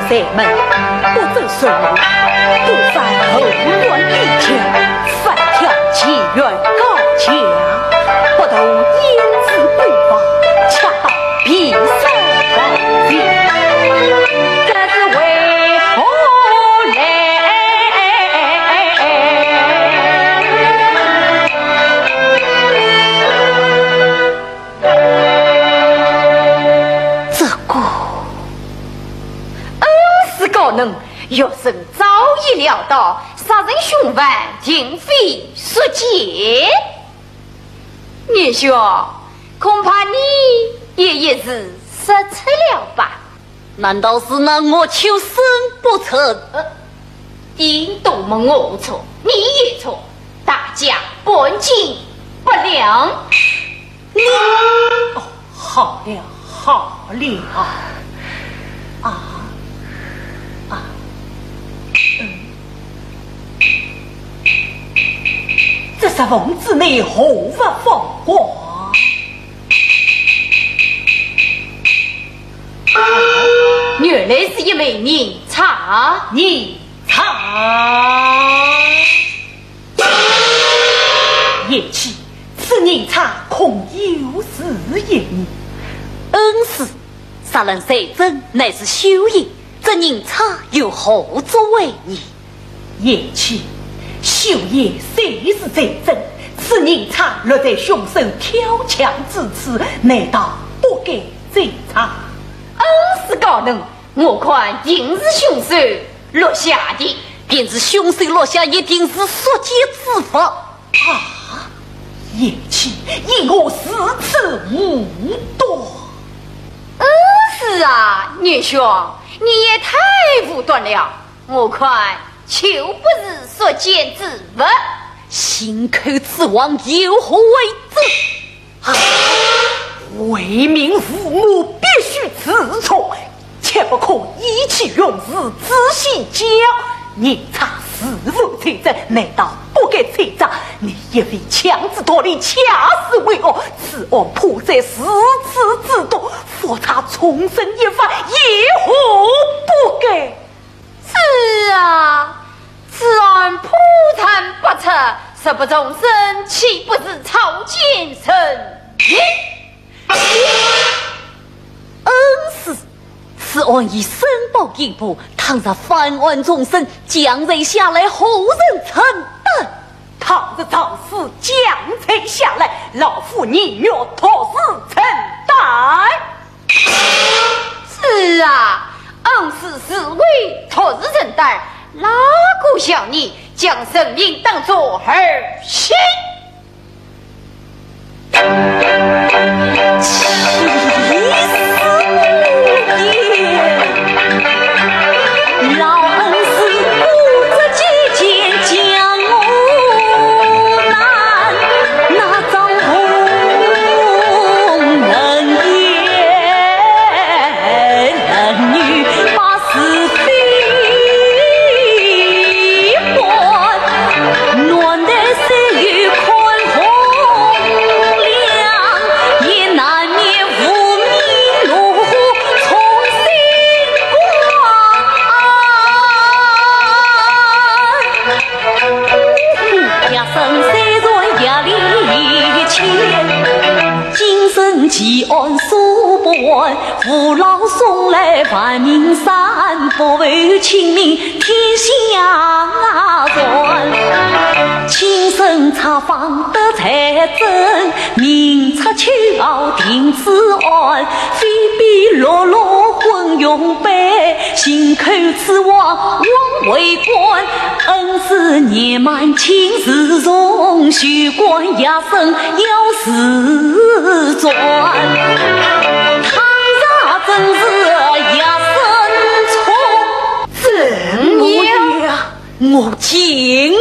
在门，不走顺路，不返后院边墙，反跳前院高墙，不图胭脂桂房，恰到闭塞房前。这是为何来？这个，恩师高能，学生早已料到，杀人凶犯定非宿介。年兄，恐怕你也一时失策了吧？难道是那恶囚沈不成？呃， 你都没我错，你也错，大家半斤八两。你……哦，好了，好了。啊，啊，嗯，这石缝之内何物放光？ 原来是一枚银钗。银钗？贤妻，此银钗恐有事也呢？恩师，杀人罪证乃是休刑，这银钗有何作为呢？ 贤妻，休刑虽是罪证，此银钗落在凶手跳墙之处，难道不该追查？恩师高能，我看定是凶手落下的。便是凶手落下，一定是宿介之物。啊，贤妻，因何如此武断？恩师啊，年兄，你也太武断了。 我看就不是宿介之物。信口雌黄有何为证？啊，为民父母必须自重，切不可意气用事，自信骄傲。银钗是否罪证，难道不该追查？你一味强词夺理，恰是为恶。此案破绽如此之多，复查重审一番，有何不该？ 是啊，此案破绽百出，若不重审，岂不是草菅人命？恩师，此案已申报刑部，倘若翻案重审，将来下来何人承担？ 倘若赵氏将罪下来，老夫宁愿托死承担。是啊，恩师自会托死承担，哪个像你将人命当作儿戏？ 正言。我情愿。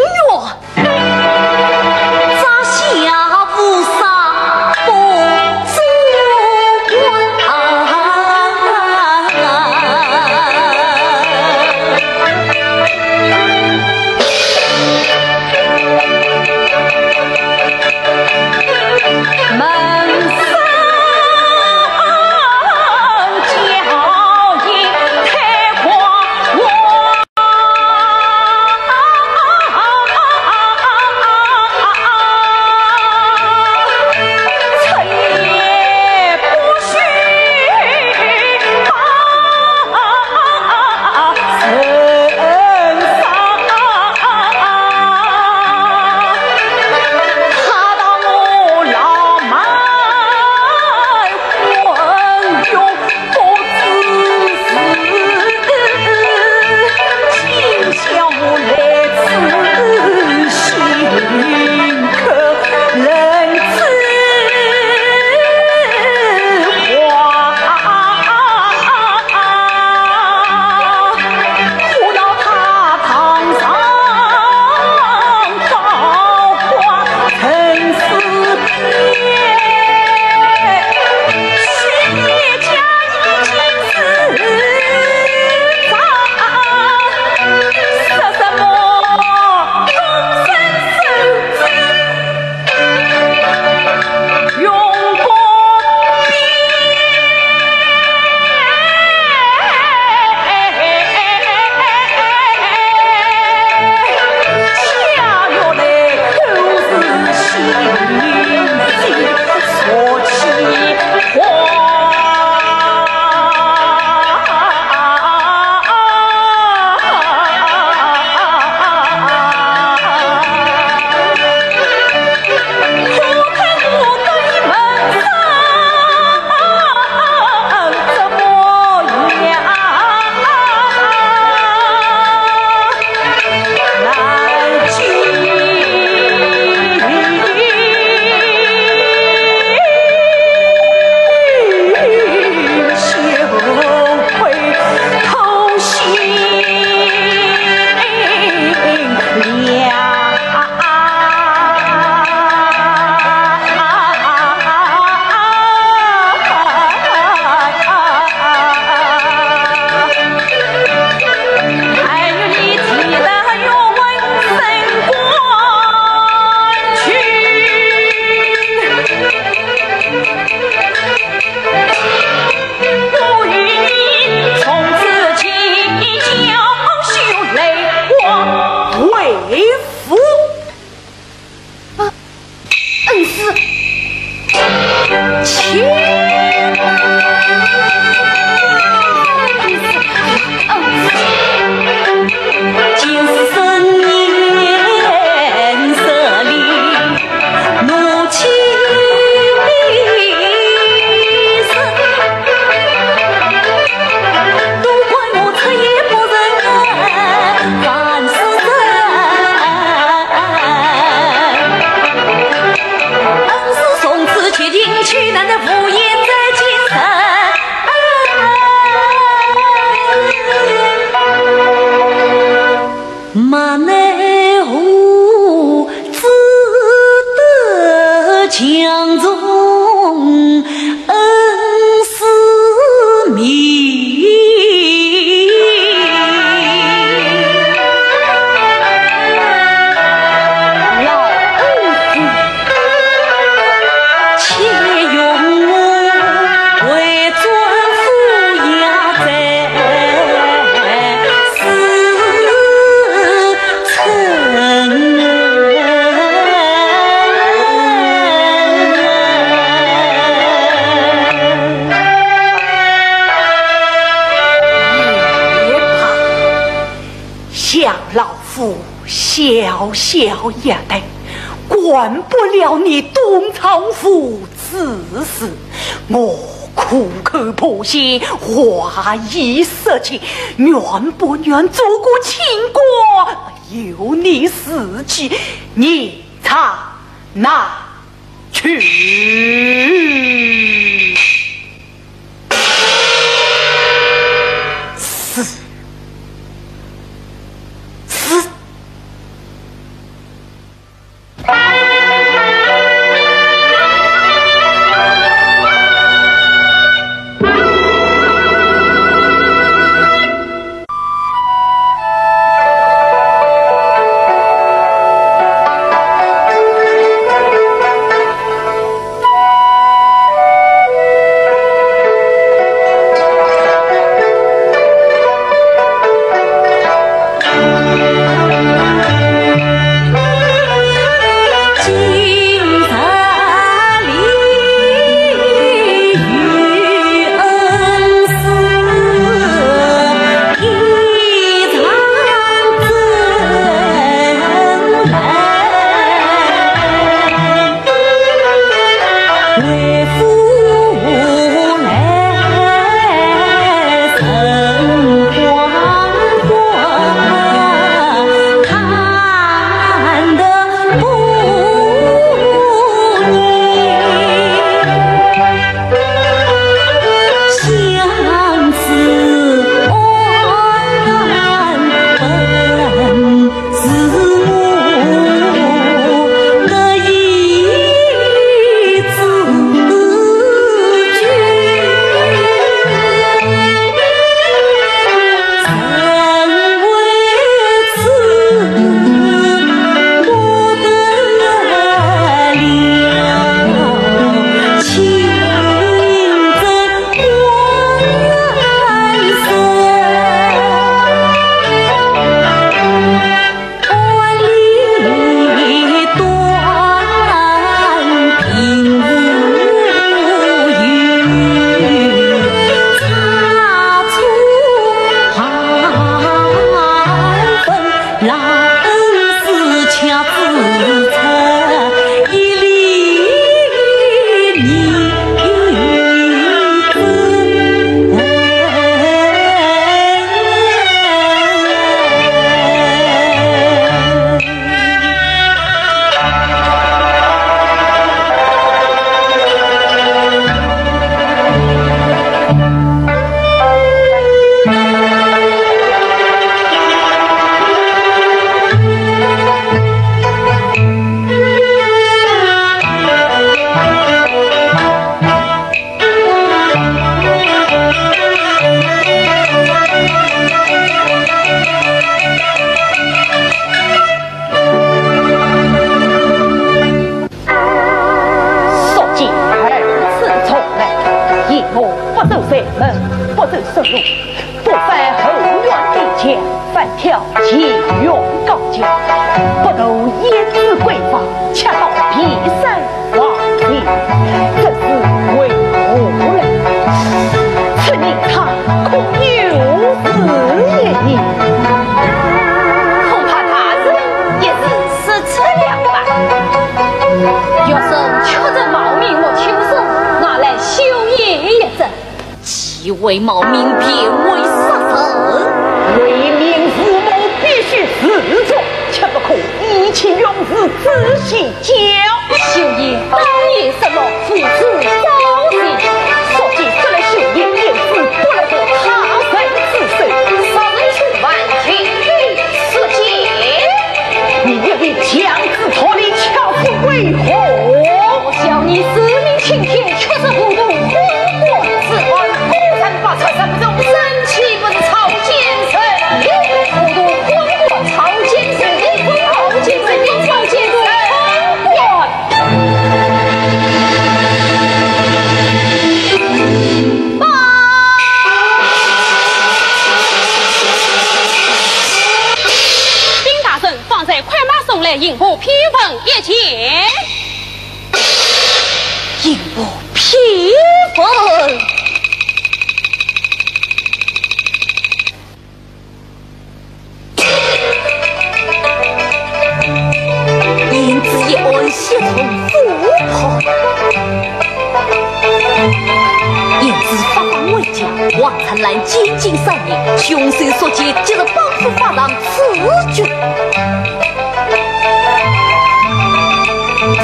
小小一代，管不了你东床父子事。我苦口婆心，话已说尽，愿不愿做个清官，由你自己。你唱哪去？是。是。宿介二次重来，因我不走山门，不走水路，不翻后院壁墙，反跳前院高墙，不渡胭脂闺房，却到别山 王爷，这是为何来？此人他可有事也？恐怕大人一时失职了吧？学生确实冒名我秋生，拿来修验一证。 既为冒名，便为杀人。为民除暴，必须自重，切不可意气用事，自取教。秀英当年失落，父子早亡，宿介说来秀英，也是不能和他人之手。杀人犯万千，宿介。 你一味强词夺理，巧妇为何？我笑你自命青天，却是糊涂昏官。此番公然拔出人中，真岂不是草菅人命？糊涂昏官，草菅人命，草菅人命，草菅人命，昏官！报！禀大人， 方才快马送来刑部批文一件。刑部批文。王春兰见金山人，凶手宿介，即日绑赴法场处决。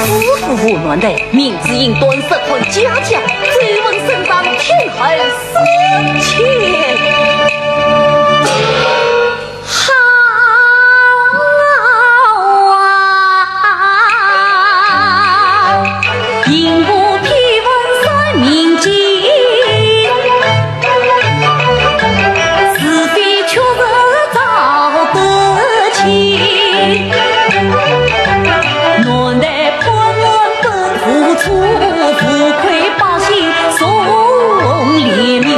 知府吴南岱，明知应断，实看嘉奖，奏闻圣上，天下三千。 好啊，银部批文三名监，是非曲直找得清。南岱判官本无错，无愧百姓宋廉明。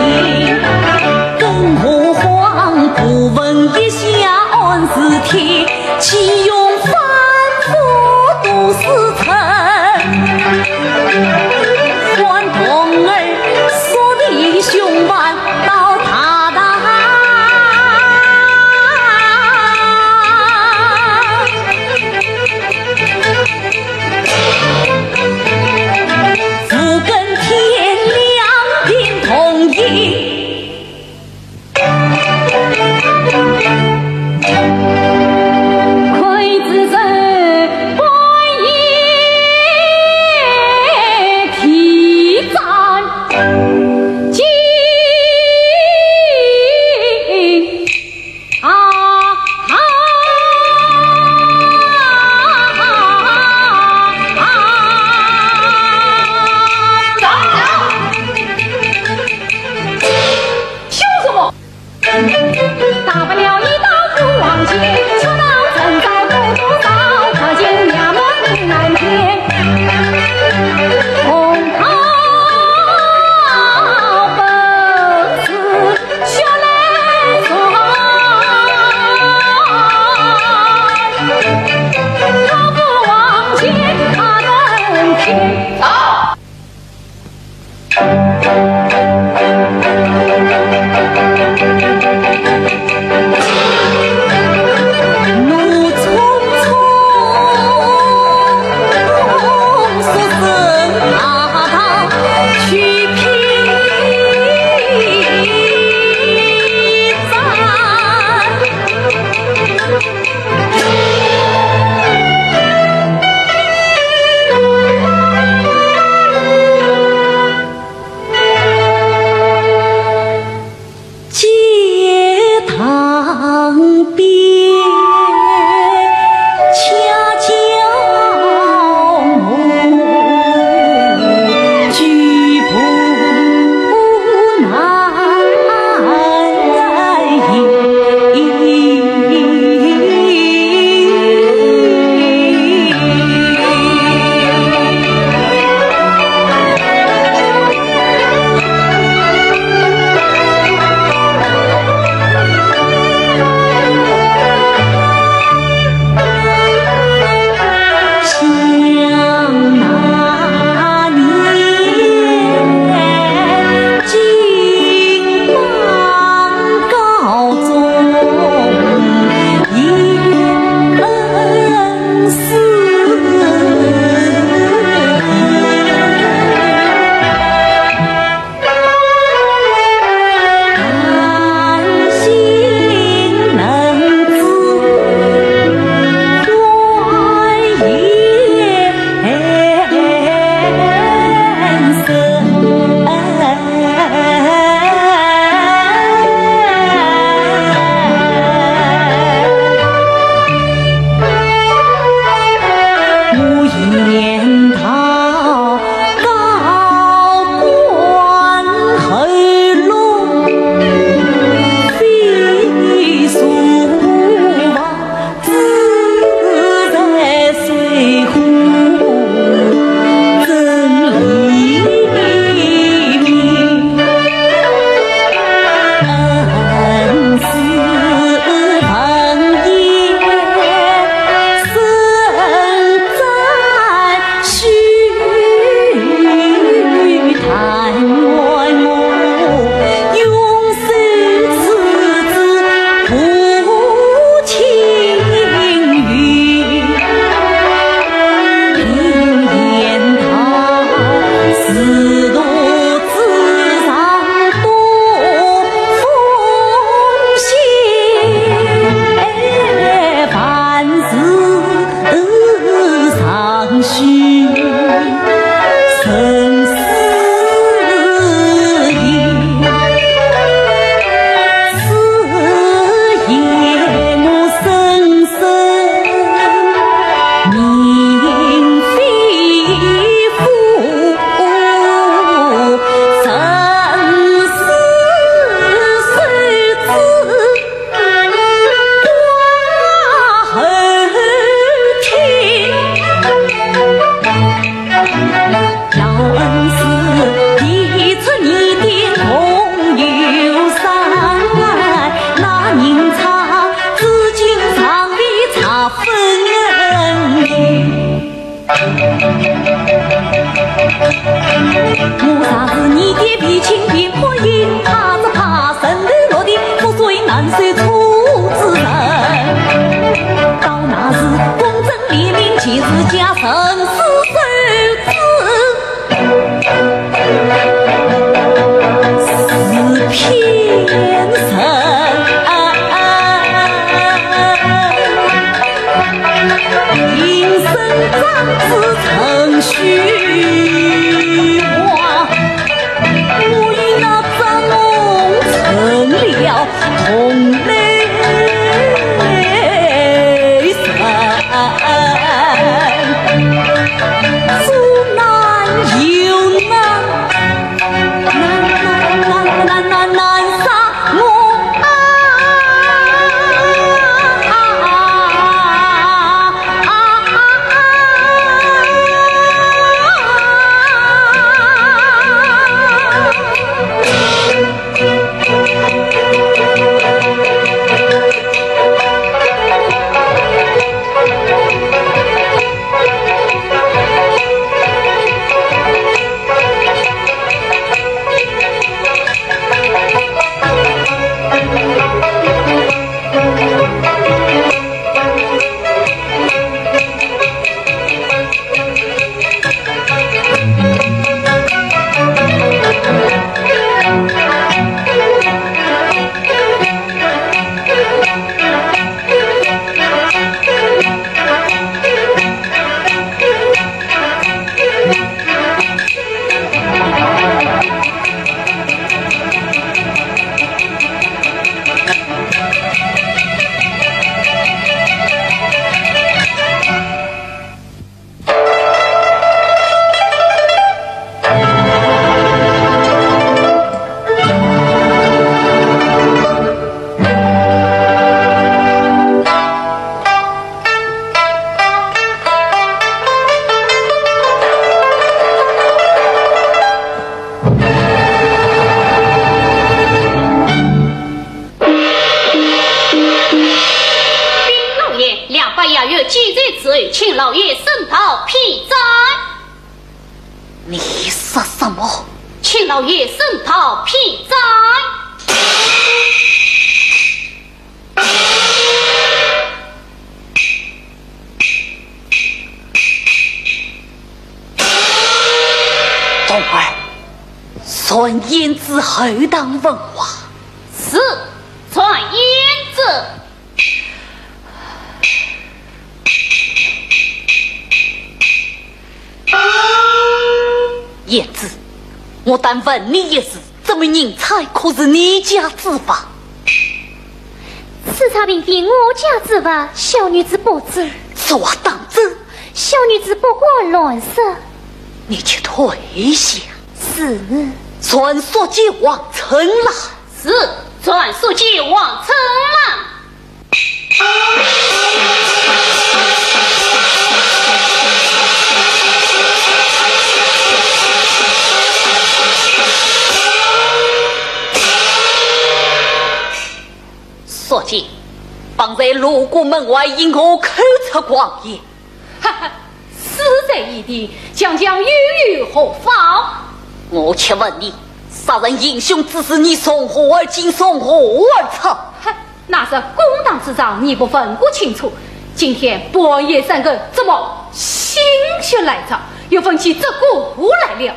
禀老爷，两班衙役聚聚之后，请老爷审讨批斩。你说什么？请老爷审讨批斩。童儿，传胭脂后堂问话。是，传胭脂。胭脂，我但问你一事，这枚银钗可是你家之物？此钗并非我家之物，小女子不知。此话当真？小女子不敢乱说。你且退下。是。传宿介王琛来。是，传宿介王琛来。宿介，方才路过门外，因何口出狂言？ 哈哈，死罪已定，将将又有何妨？我且问你，杀人行凶之事，你从何而进，从何而出？哼，那日公堂之上，你不问个清楚，今天半夜三更，怎么心血来潮，又问起这个来了？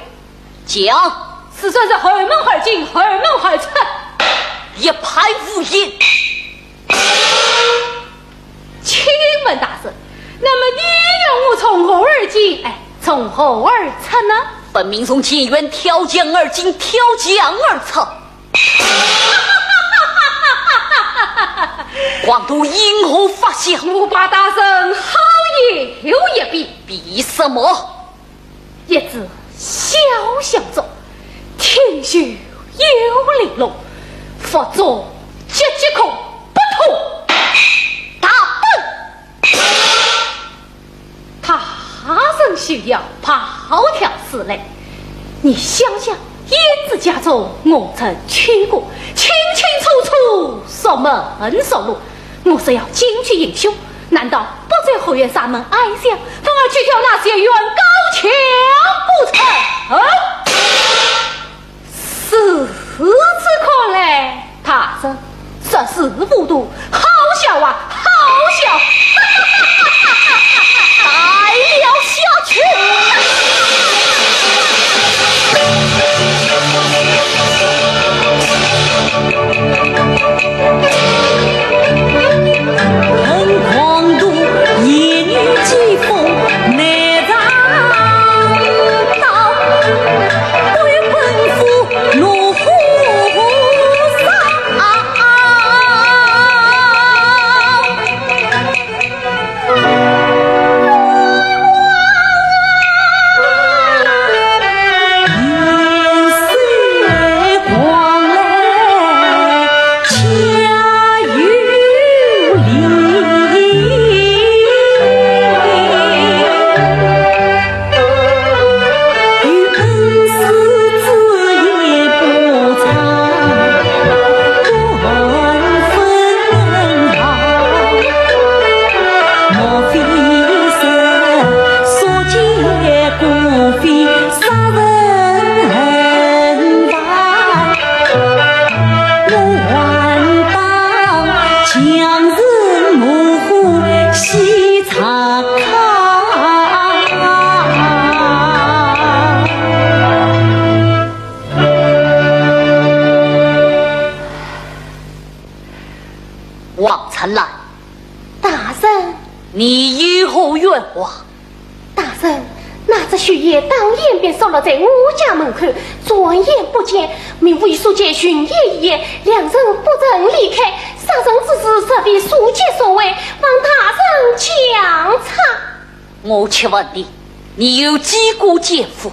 讲。此人是后门而进，后门而出。一派胡言。 请问大人，那么你要我从何而进，哎，从何而出呢？分明从前院跳墙而进，跳墙而出。狂徒因何发笑？我把大人好一比。比什么？ 一只小香烛，天秀又玲珑，佛珠结结空，不通。大胆！大人休要跑跳似雷，你想想，胭脂家中我曾去过，清清楚楚，熟门熟路。 我是要进去行凶，难道不走后院山门矮巷，反而去跳那斜院高墙不成？如此看来，大人实是糊涂，好笑啊，好笑！带了下去。王春兰，大人，你有何冤枉？大人，那只绣鞋当夜便散落在我家门口，转眼不见，命我与宿介寻鞋一夜，两人不曾离开，杀人之事实非宿介所为，望大人详查。 我且问你，你有几个奸夫？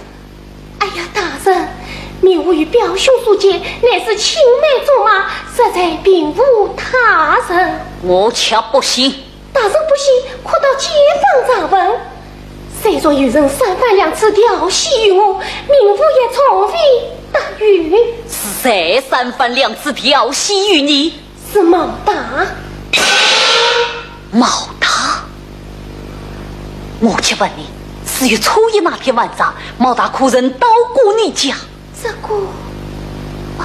哎呀，大人，命我与表兄宿介，乃是青梅竹马，实在并无他人。我却不信。大人不信，可到街坊查问。虽说有人三番两次调戏于我，命我也从未答应。是谁三番两次调戏于你？ 是毛大。毛大？我且问你，四月初一那天晚上，毛大可曾到过你家？这个……哦，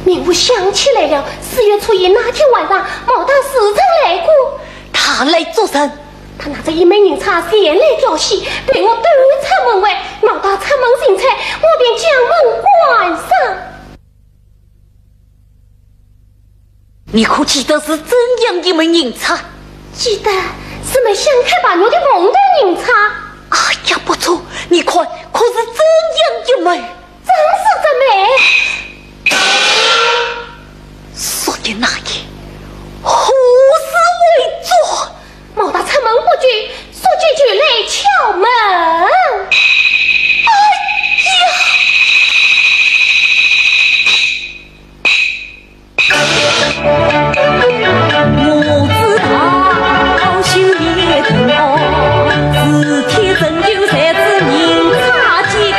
命我想起来了，四月初一那天晚上，毛大时曾来过。他来做甚？他拿着一枚银钗前来调戏，被我推出门外，毛大出门行差，我便将门关上。 你可记得是怎样一枚银钗？记得，是买香开白玉的凤头银钗。哎呀，不错，你看，可是这样一枚？正是这枚。昨夜那夜，何事未做？ 毛大出门不久，宿介就来敲门。哎呀！我知道，兄弟同我，事体真有才子，明察即开。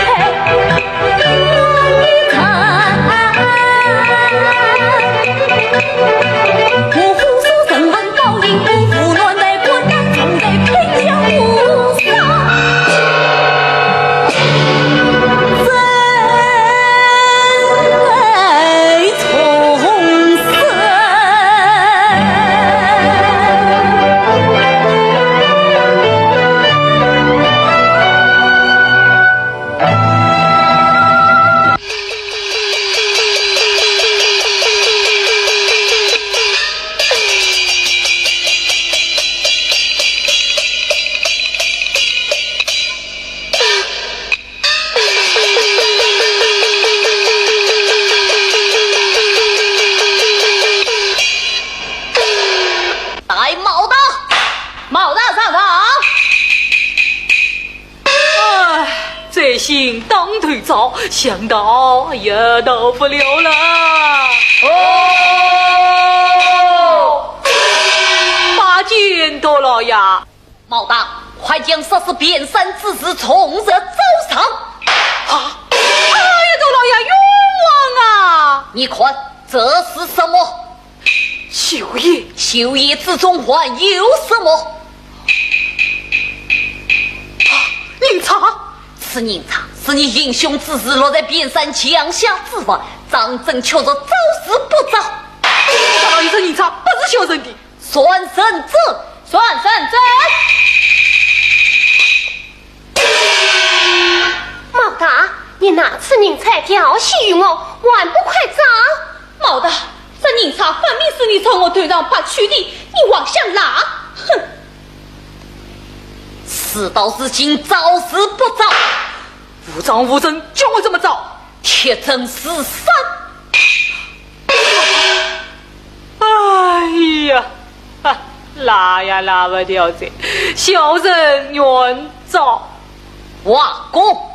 带毛大，毛大上堂。哎，罪行当头遭，想逃也逃不了了。哦，拜见大老爷。 毛大，快将杀死卞三之事从实招上。啊！哎呀，大老爷，冤枉啊！你看，这是什么？绣鞋。绣鞋之中还有什么？啊，银钗。此银钗是你行凶之时落在卞三墙下之物，张真确实招是不招？大老爷，这银钗不是小人的。 算人证，算人证。毛大，你拿此银钗调戏于我，还不快招？毛大，这银钗分明是你从我头上拔去的，你还想赖？哼！事到如今，招是不招？无证无证，叫我怎么招？铁证如山。 哎呀，哈，赖也赖不掉哉，小人愿招。王公，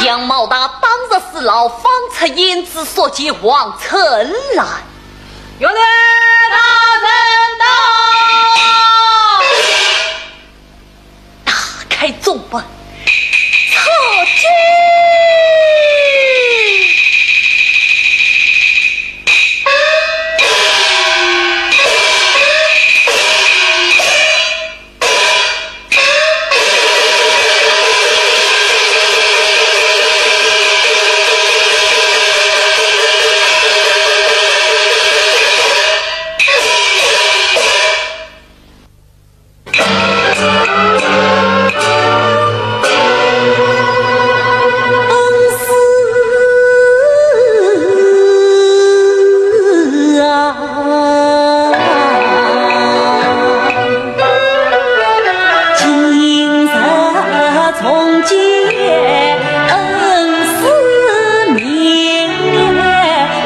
将毛大当日死牢，放出胭脂、宿介、王春兰。有礼，大人到。 打开重门，出去。重见恩师面，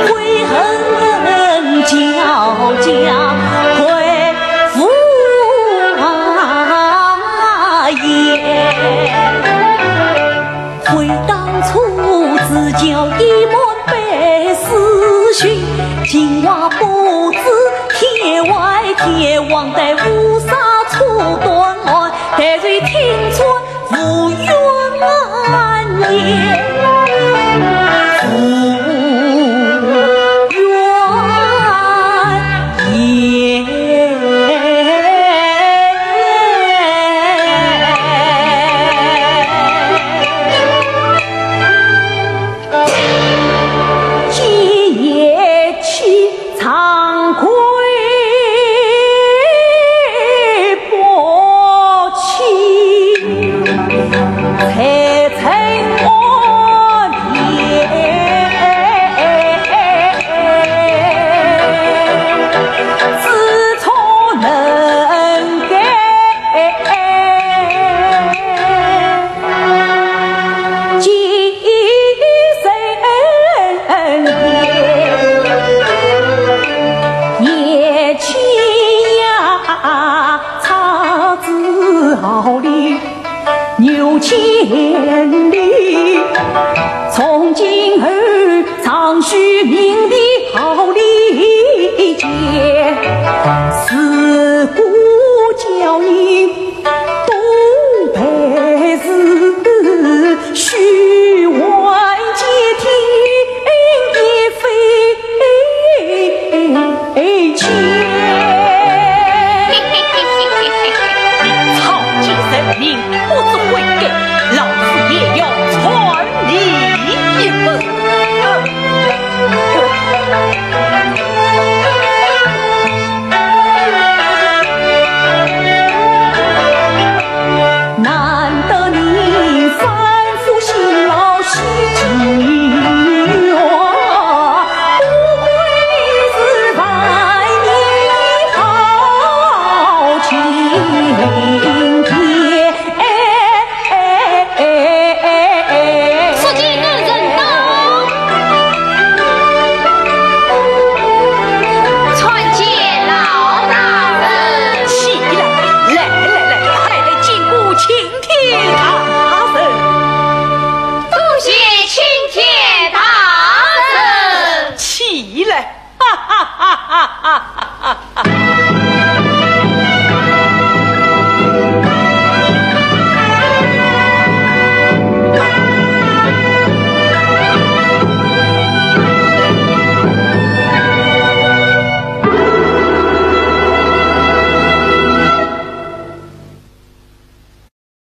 悔恨交加，愧无言。悔当初知交意满百世情，情话不知天外天，枉待乌纱处断案，待谁听穿 无怨言，无怨言。今夜起 长跪不起，才曾安眠，自从能改 今生年，年纪呀，差之毫厘，牛千里，从今后 常须明辨好礼节，自古教人多败事，须还敬天地非奸。曹操见人命不足悔改，老夫也要传你一本。 难得你反复辛劳修行，不愧是万年好青年。 参见老大人。起来，来来来，快来见过青天大人。多谢青天大人。起来，哈哈哈哈哈哈！